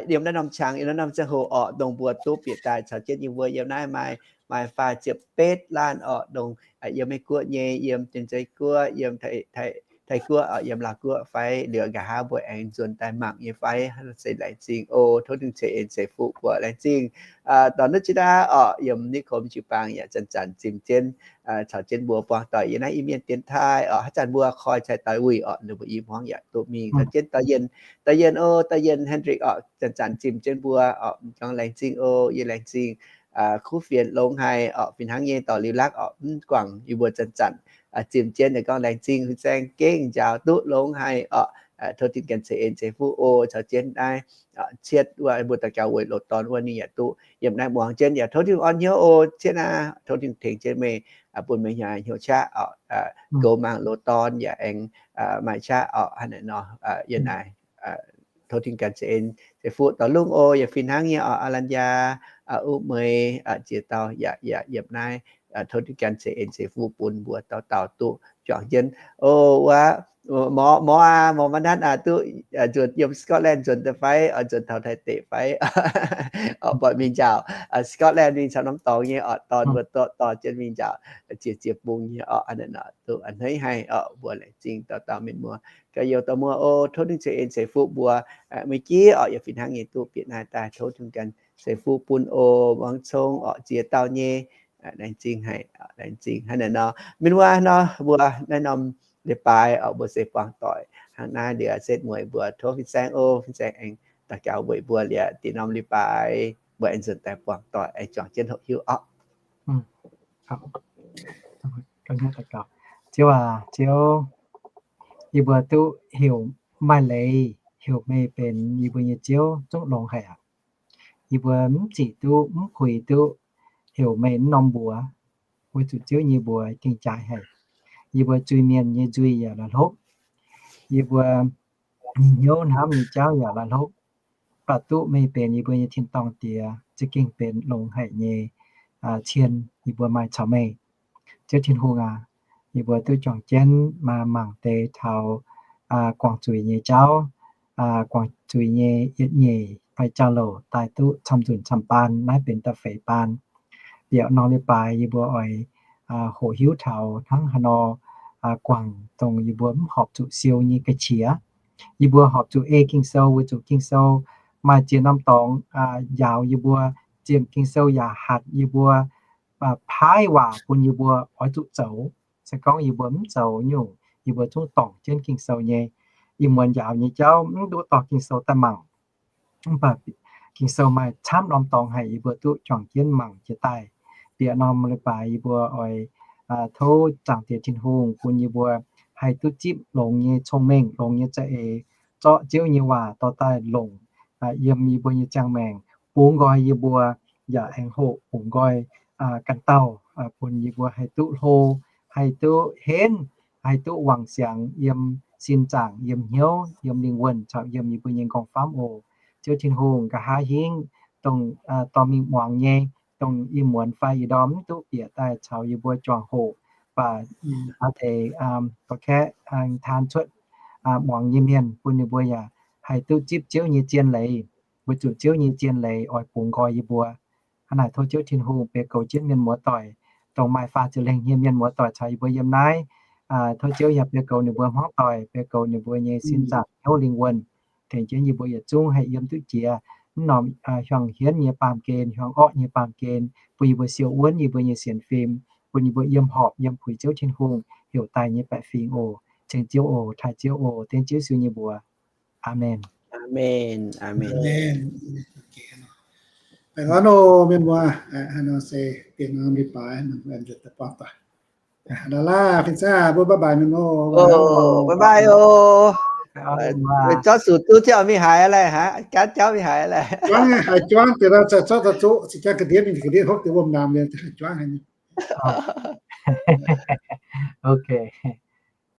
yiem naaiv norm qangx, yiem naaiv norm ziangh hoc orqc, dongh mbuo duqv bieqc daaih caux jienv yie mbuo yiem naaiv maaih, maaih faah ziepc betv laanh orqc, dongh yiem Meiv Guoqv nyei, yiem Janx-Zei Guoqv, yiem Taiv Guoqv orqc, yiem Laauv Guoqv fai liuz nqa'haav mbuo aengx nzuonx daaih mangc nyei fai, se laengz zingh oc. Tov Tin-Hungh ceix en ceix fuqv mbuo, laengz zingh. Dorh nuqv jienv naaiv orqc, yiem Niv Komx jiu-baang yaac zanc-zanc zimh jienv caux jienv mbuo buangh doic yiem naaiv Iu-Mienh dienx taaih orqc. Haaix zanc mbuo koi cai doix wuic orqc, ninh mbuo i hmuangv yaac duqv mingh caux jienv. Dorh yienh, dorh yienh oc, dorh yienh Hendrik orqc, zanc-zanc zimh jienv mbuo orqc, gorngv laengz zingh oc. Yie laengz zingh kuv fienx longx haic orqc, fih hnangv nyei dorh liuz lakv orqc, mv guangc yie mbuo zanc-zanc zimh jienv, gorngv laengz zingh fin-saeng gengh njaaux duqv longx haic orqc. Tov Tin-Hungh ganh ceix en ceix fuqv oc. Caux jienv naaiv cietv wuov mbuo daux gaux weic loz-dorn wuov ninh yaac duqv yiem naaiv muangx jienv, yaac tov Tin-Hungh orn hnyouv oc. Cietv naaiv tov Tin-Hungh tengx jienv meih, bun meih hnyouv qaqv orqc, goux mangc loz-dorn yaac aengx maaih qaqv orqc. Hnangv naaiv nor yie naaic tov Tin-Hungh ganh ceix en ceix fuqv dorh lungh oc. Yaac fih hnangv nyei orqc, Aa Lan Yaa, Uv Meix, ziex dauh yaac yiem naaiv. Tov Tin-Hungh ganh ceix en ceix fuqv bun mbuo dauh dauh duqv juangc jienv oc. Wuov morz, morz aac, morz maiv nanv aac, duqv nzuonx yiem Scotland nzuonx daaih fai, nzuonx taux Taiv deic fai, buatc mingh njaaux Scotland mingh caux norm dorngx nyei orqc, dorn mbuo dorh dorh jienv mingh njaaux ziex ziex bung nyei orqc. Hnangv naaiv nor duqv a'hneiv haic orqc. Mbuo laengz zingh dauh dauh mienh muoz gorx-youz dorh muoz oc. Tov Tin-Hungh ceix en ceix fuqv mbuo. Mbuo jiex orqc yaac fih hnangv nyei duqv bieqc naaiv daaih. Tov Tin-Hungh ganh ceix fuqv bun oc. Muangx cong orqc, ziex dauh nyei. Laengz zingh haic, laengz zingh. Hnangv naaiv nor, mienh muoz nor, mbuo naaiv norm leiz-baaix orqc, mbuo se buangh doic hnangv naaiv liuz, setv mueiz mbuo tov fin-saeng oc. Fin-saeng aengx daux gaux weic mbuo liuz, da'nyeic norm leiz-baaix mbuo aengx nzuonx daaih buangh doic, aengx juangc jienv hoqc hiuv orqc. Ziouv aac, Ziouv, yie mbuo duqv heuc maaih leiz heuc meih benx yie mbuo nyei Ziouv zungv longx haic aqv. Yie mbuo mv zic duqv, mv puix duqv heuc meih naaiv norm mbuox, weic zuqc Ziouv nyei mbuox gengh jaaix haic. Yie mbuo zuiz-mienh nyei nzuih yaac la'hlopv. Yie mbuo nyei hnyouv hnamv nyei jauv yaac la'hlopv. Mv baac duqv meih benx yie mbuo nyei tin-dorngh Diex, za'gengh benx longx haic nyei cien yie mbuo maaih caux meih. Ziouv Tin-Hungh aac, yie mbuo duqv juangc jienv mangc deix taux guangc zuiz nyei jauv, guangc zuiz nyei yietc nyeic fai jauv-louc daaih duqv camv-nzunc camv-baan. Naaiv benx da'feix baan. Bieqc norm leiz-baaix yie mbuo oix hoqc hiuv taux hnangv haaix nor guangc dongh yie mbuo mv horpc zuqc siou nyei ga'qiex. Yie mbuo horpc zuqc ei Ging-Sou weic zuqc Ging-Sou maaih ziex norm dorngx njaaux yie mbuo, ziex Ging-Sou yaac hatc yie mbuo paaiv waac bun yie mbuo oix zuqc zoux. Se gorngv yie mbuo mv zoux nyungc, yie mbuo zungv dorngc jienv Ging-Sou nyei. Ih muonz njaaux nyei jauv mv duqv dorh Ging-Sou daaih mangc. Mv baac Ging-Sou maaih camv norm dorngx haic yie mbuo duqv juangc jienv mangc jiez daaih. Bieqc norm leiz-baaix yie mbuo oix tov Zaangc Diex Tin-Hungh bun yie mbuo haih duqv zipv longx nyei cong-mengh, longx nyei za'eix, zorqv Ziouv nyei waac dorh daaih longc yiem yie mbuo nyei ziangh maengc, bungx nqoi yie mbuo, yaac aengx hoqc bungx nqoi ganh dauh, bun yie mbuo haih duqv hlo, haih duqv henv, haih duqv wangc siangx yiem sin zaangc, yiem hnyouv, yiem lingh wuonh caux yiem yie mbuo nyei nqorngv-famv oc. Ziouv Tin-Hungh nqa'haav hingv dongh dorh mingh muangx nyei, dongh ih muonz fai ih ndorm mv duqv bieqc daaih caux yie mbuo juangc hoc, baac deix gorx-kaeqv taan cuotv muangx nyei mienh, bun ninh mbuo yaac haih duqv zipv Ziouv nyei zien leiz, mbuo zuqc Ziouv nyei zien leiz oix bungx nqoi yie mbuo. Hnangv naaic tov Ziouv Tin-Hungh bieqc goux jienv mienh muoz-doic, dongh maaih faah ziepc lengh nyei mienh muoz-doic caux yie mbuo yiem naaiv. Tov Ziouv yaac bieqc goux ninh mbuo hmuangv doic, bieqc goux ninh mbuo nyei sin zaangc hnyouv lingh wuonh, tengx jienv yie mbuo yietc zungv haih yiem duqv jiex mv norm hiuang hienv nyei baamh gen, hiuang orqv nyei baamh gen, bun yie mbuo siou wuonv yie mbuo nyei sienx fim, bun yie mbuo yiem horpc yiem puix Ziouv Tin-Hungh heuc daaih nyei baeqc fingx oc. Ceng Ziouv oc, taaih Ziouv oc, dengv Ziouv Yesu nyei mbuox. Aamen. Aamen. Aamen. Baengh orn oc mienh muoz, haaix nor se dien norm leiz-baaix nor mbuo nzuonx daaih buangh doic. Nor laah, fin-saah mbuo bye bye mienh muoz. Bye bye oc. Zorqv zuqc duqv ziangh mingh haiz laih, haaix jaav jauv mingh haiz laih. Juangv haiz juangv deix, zorqv daaih zuqv, se jangv ga'ndiev mingh ga'ndiev hopv deix wuom-ndaamv liuz haiz juangv haic. Okay.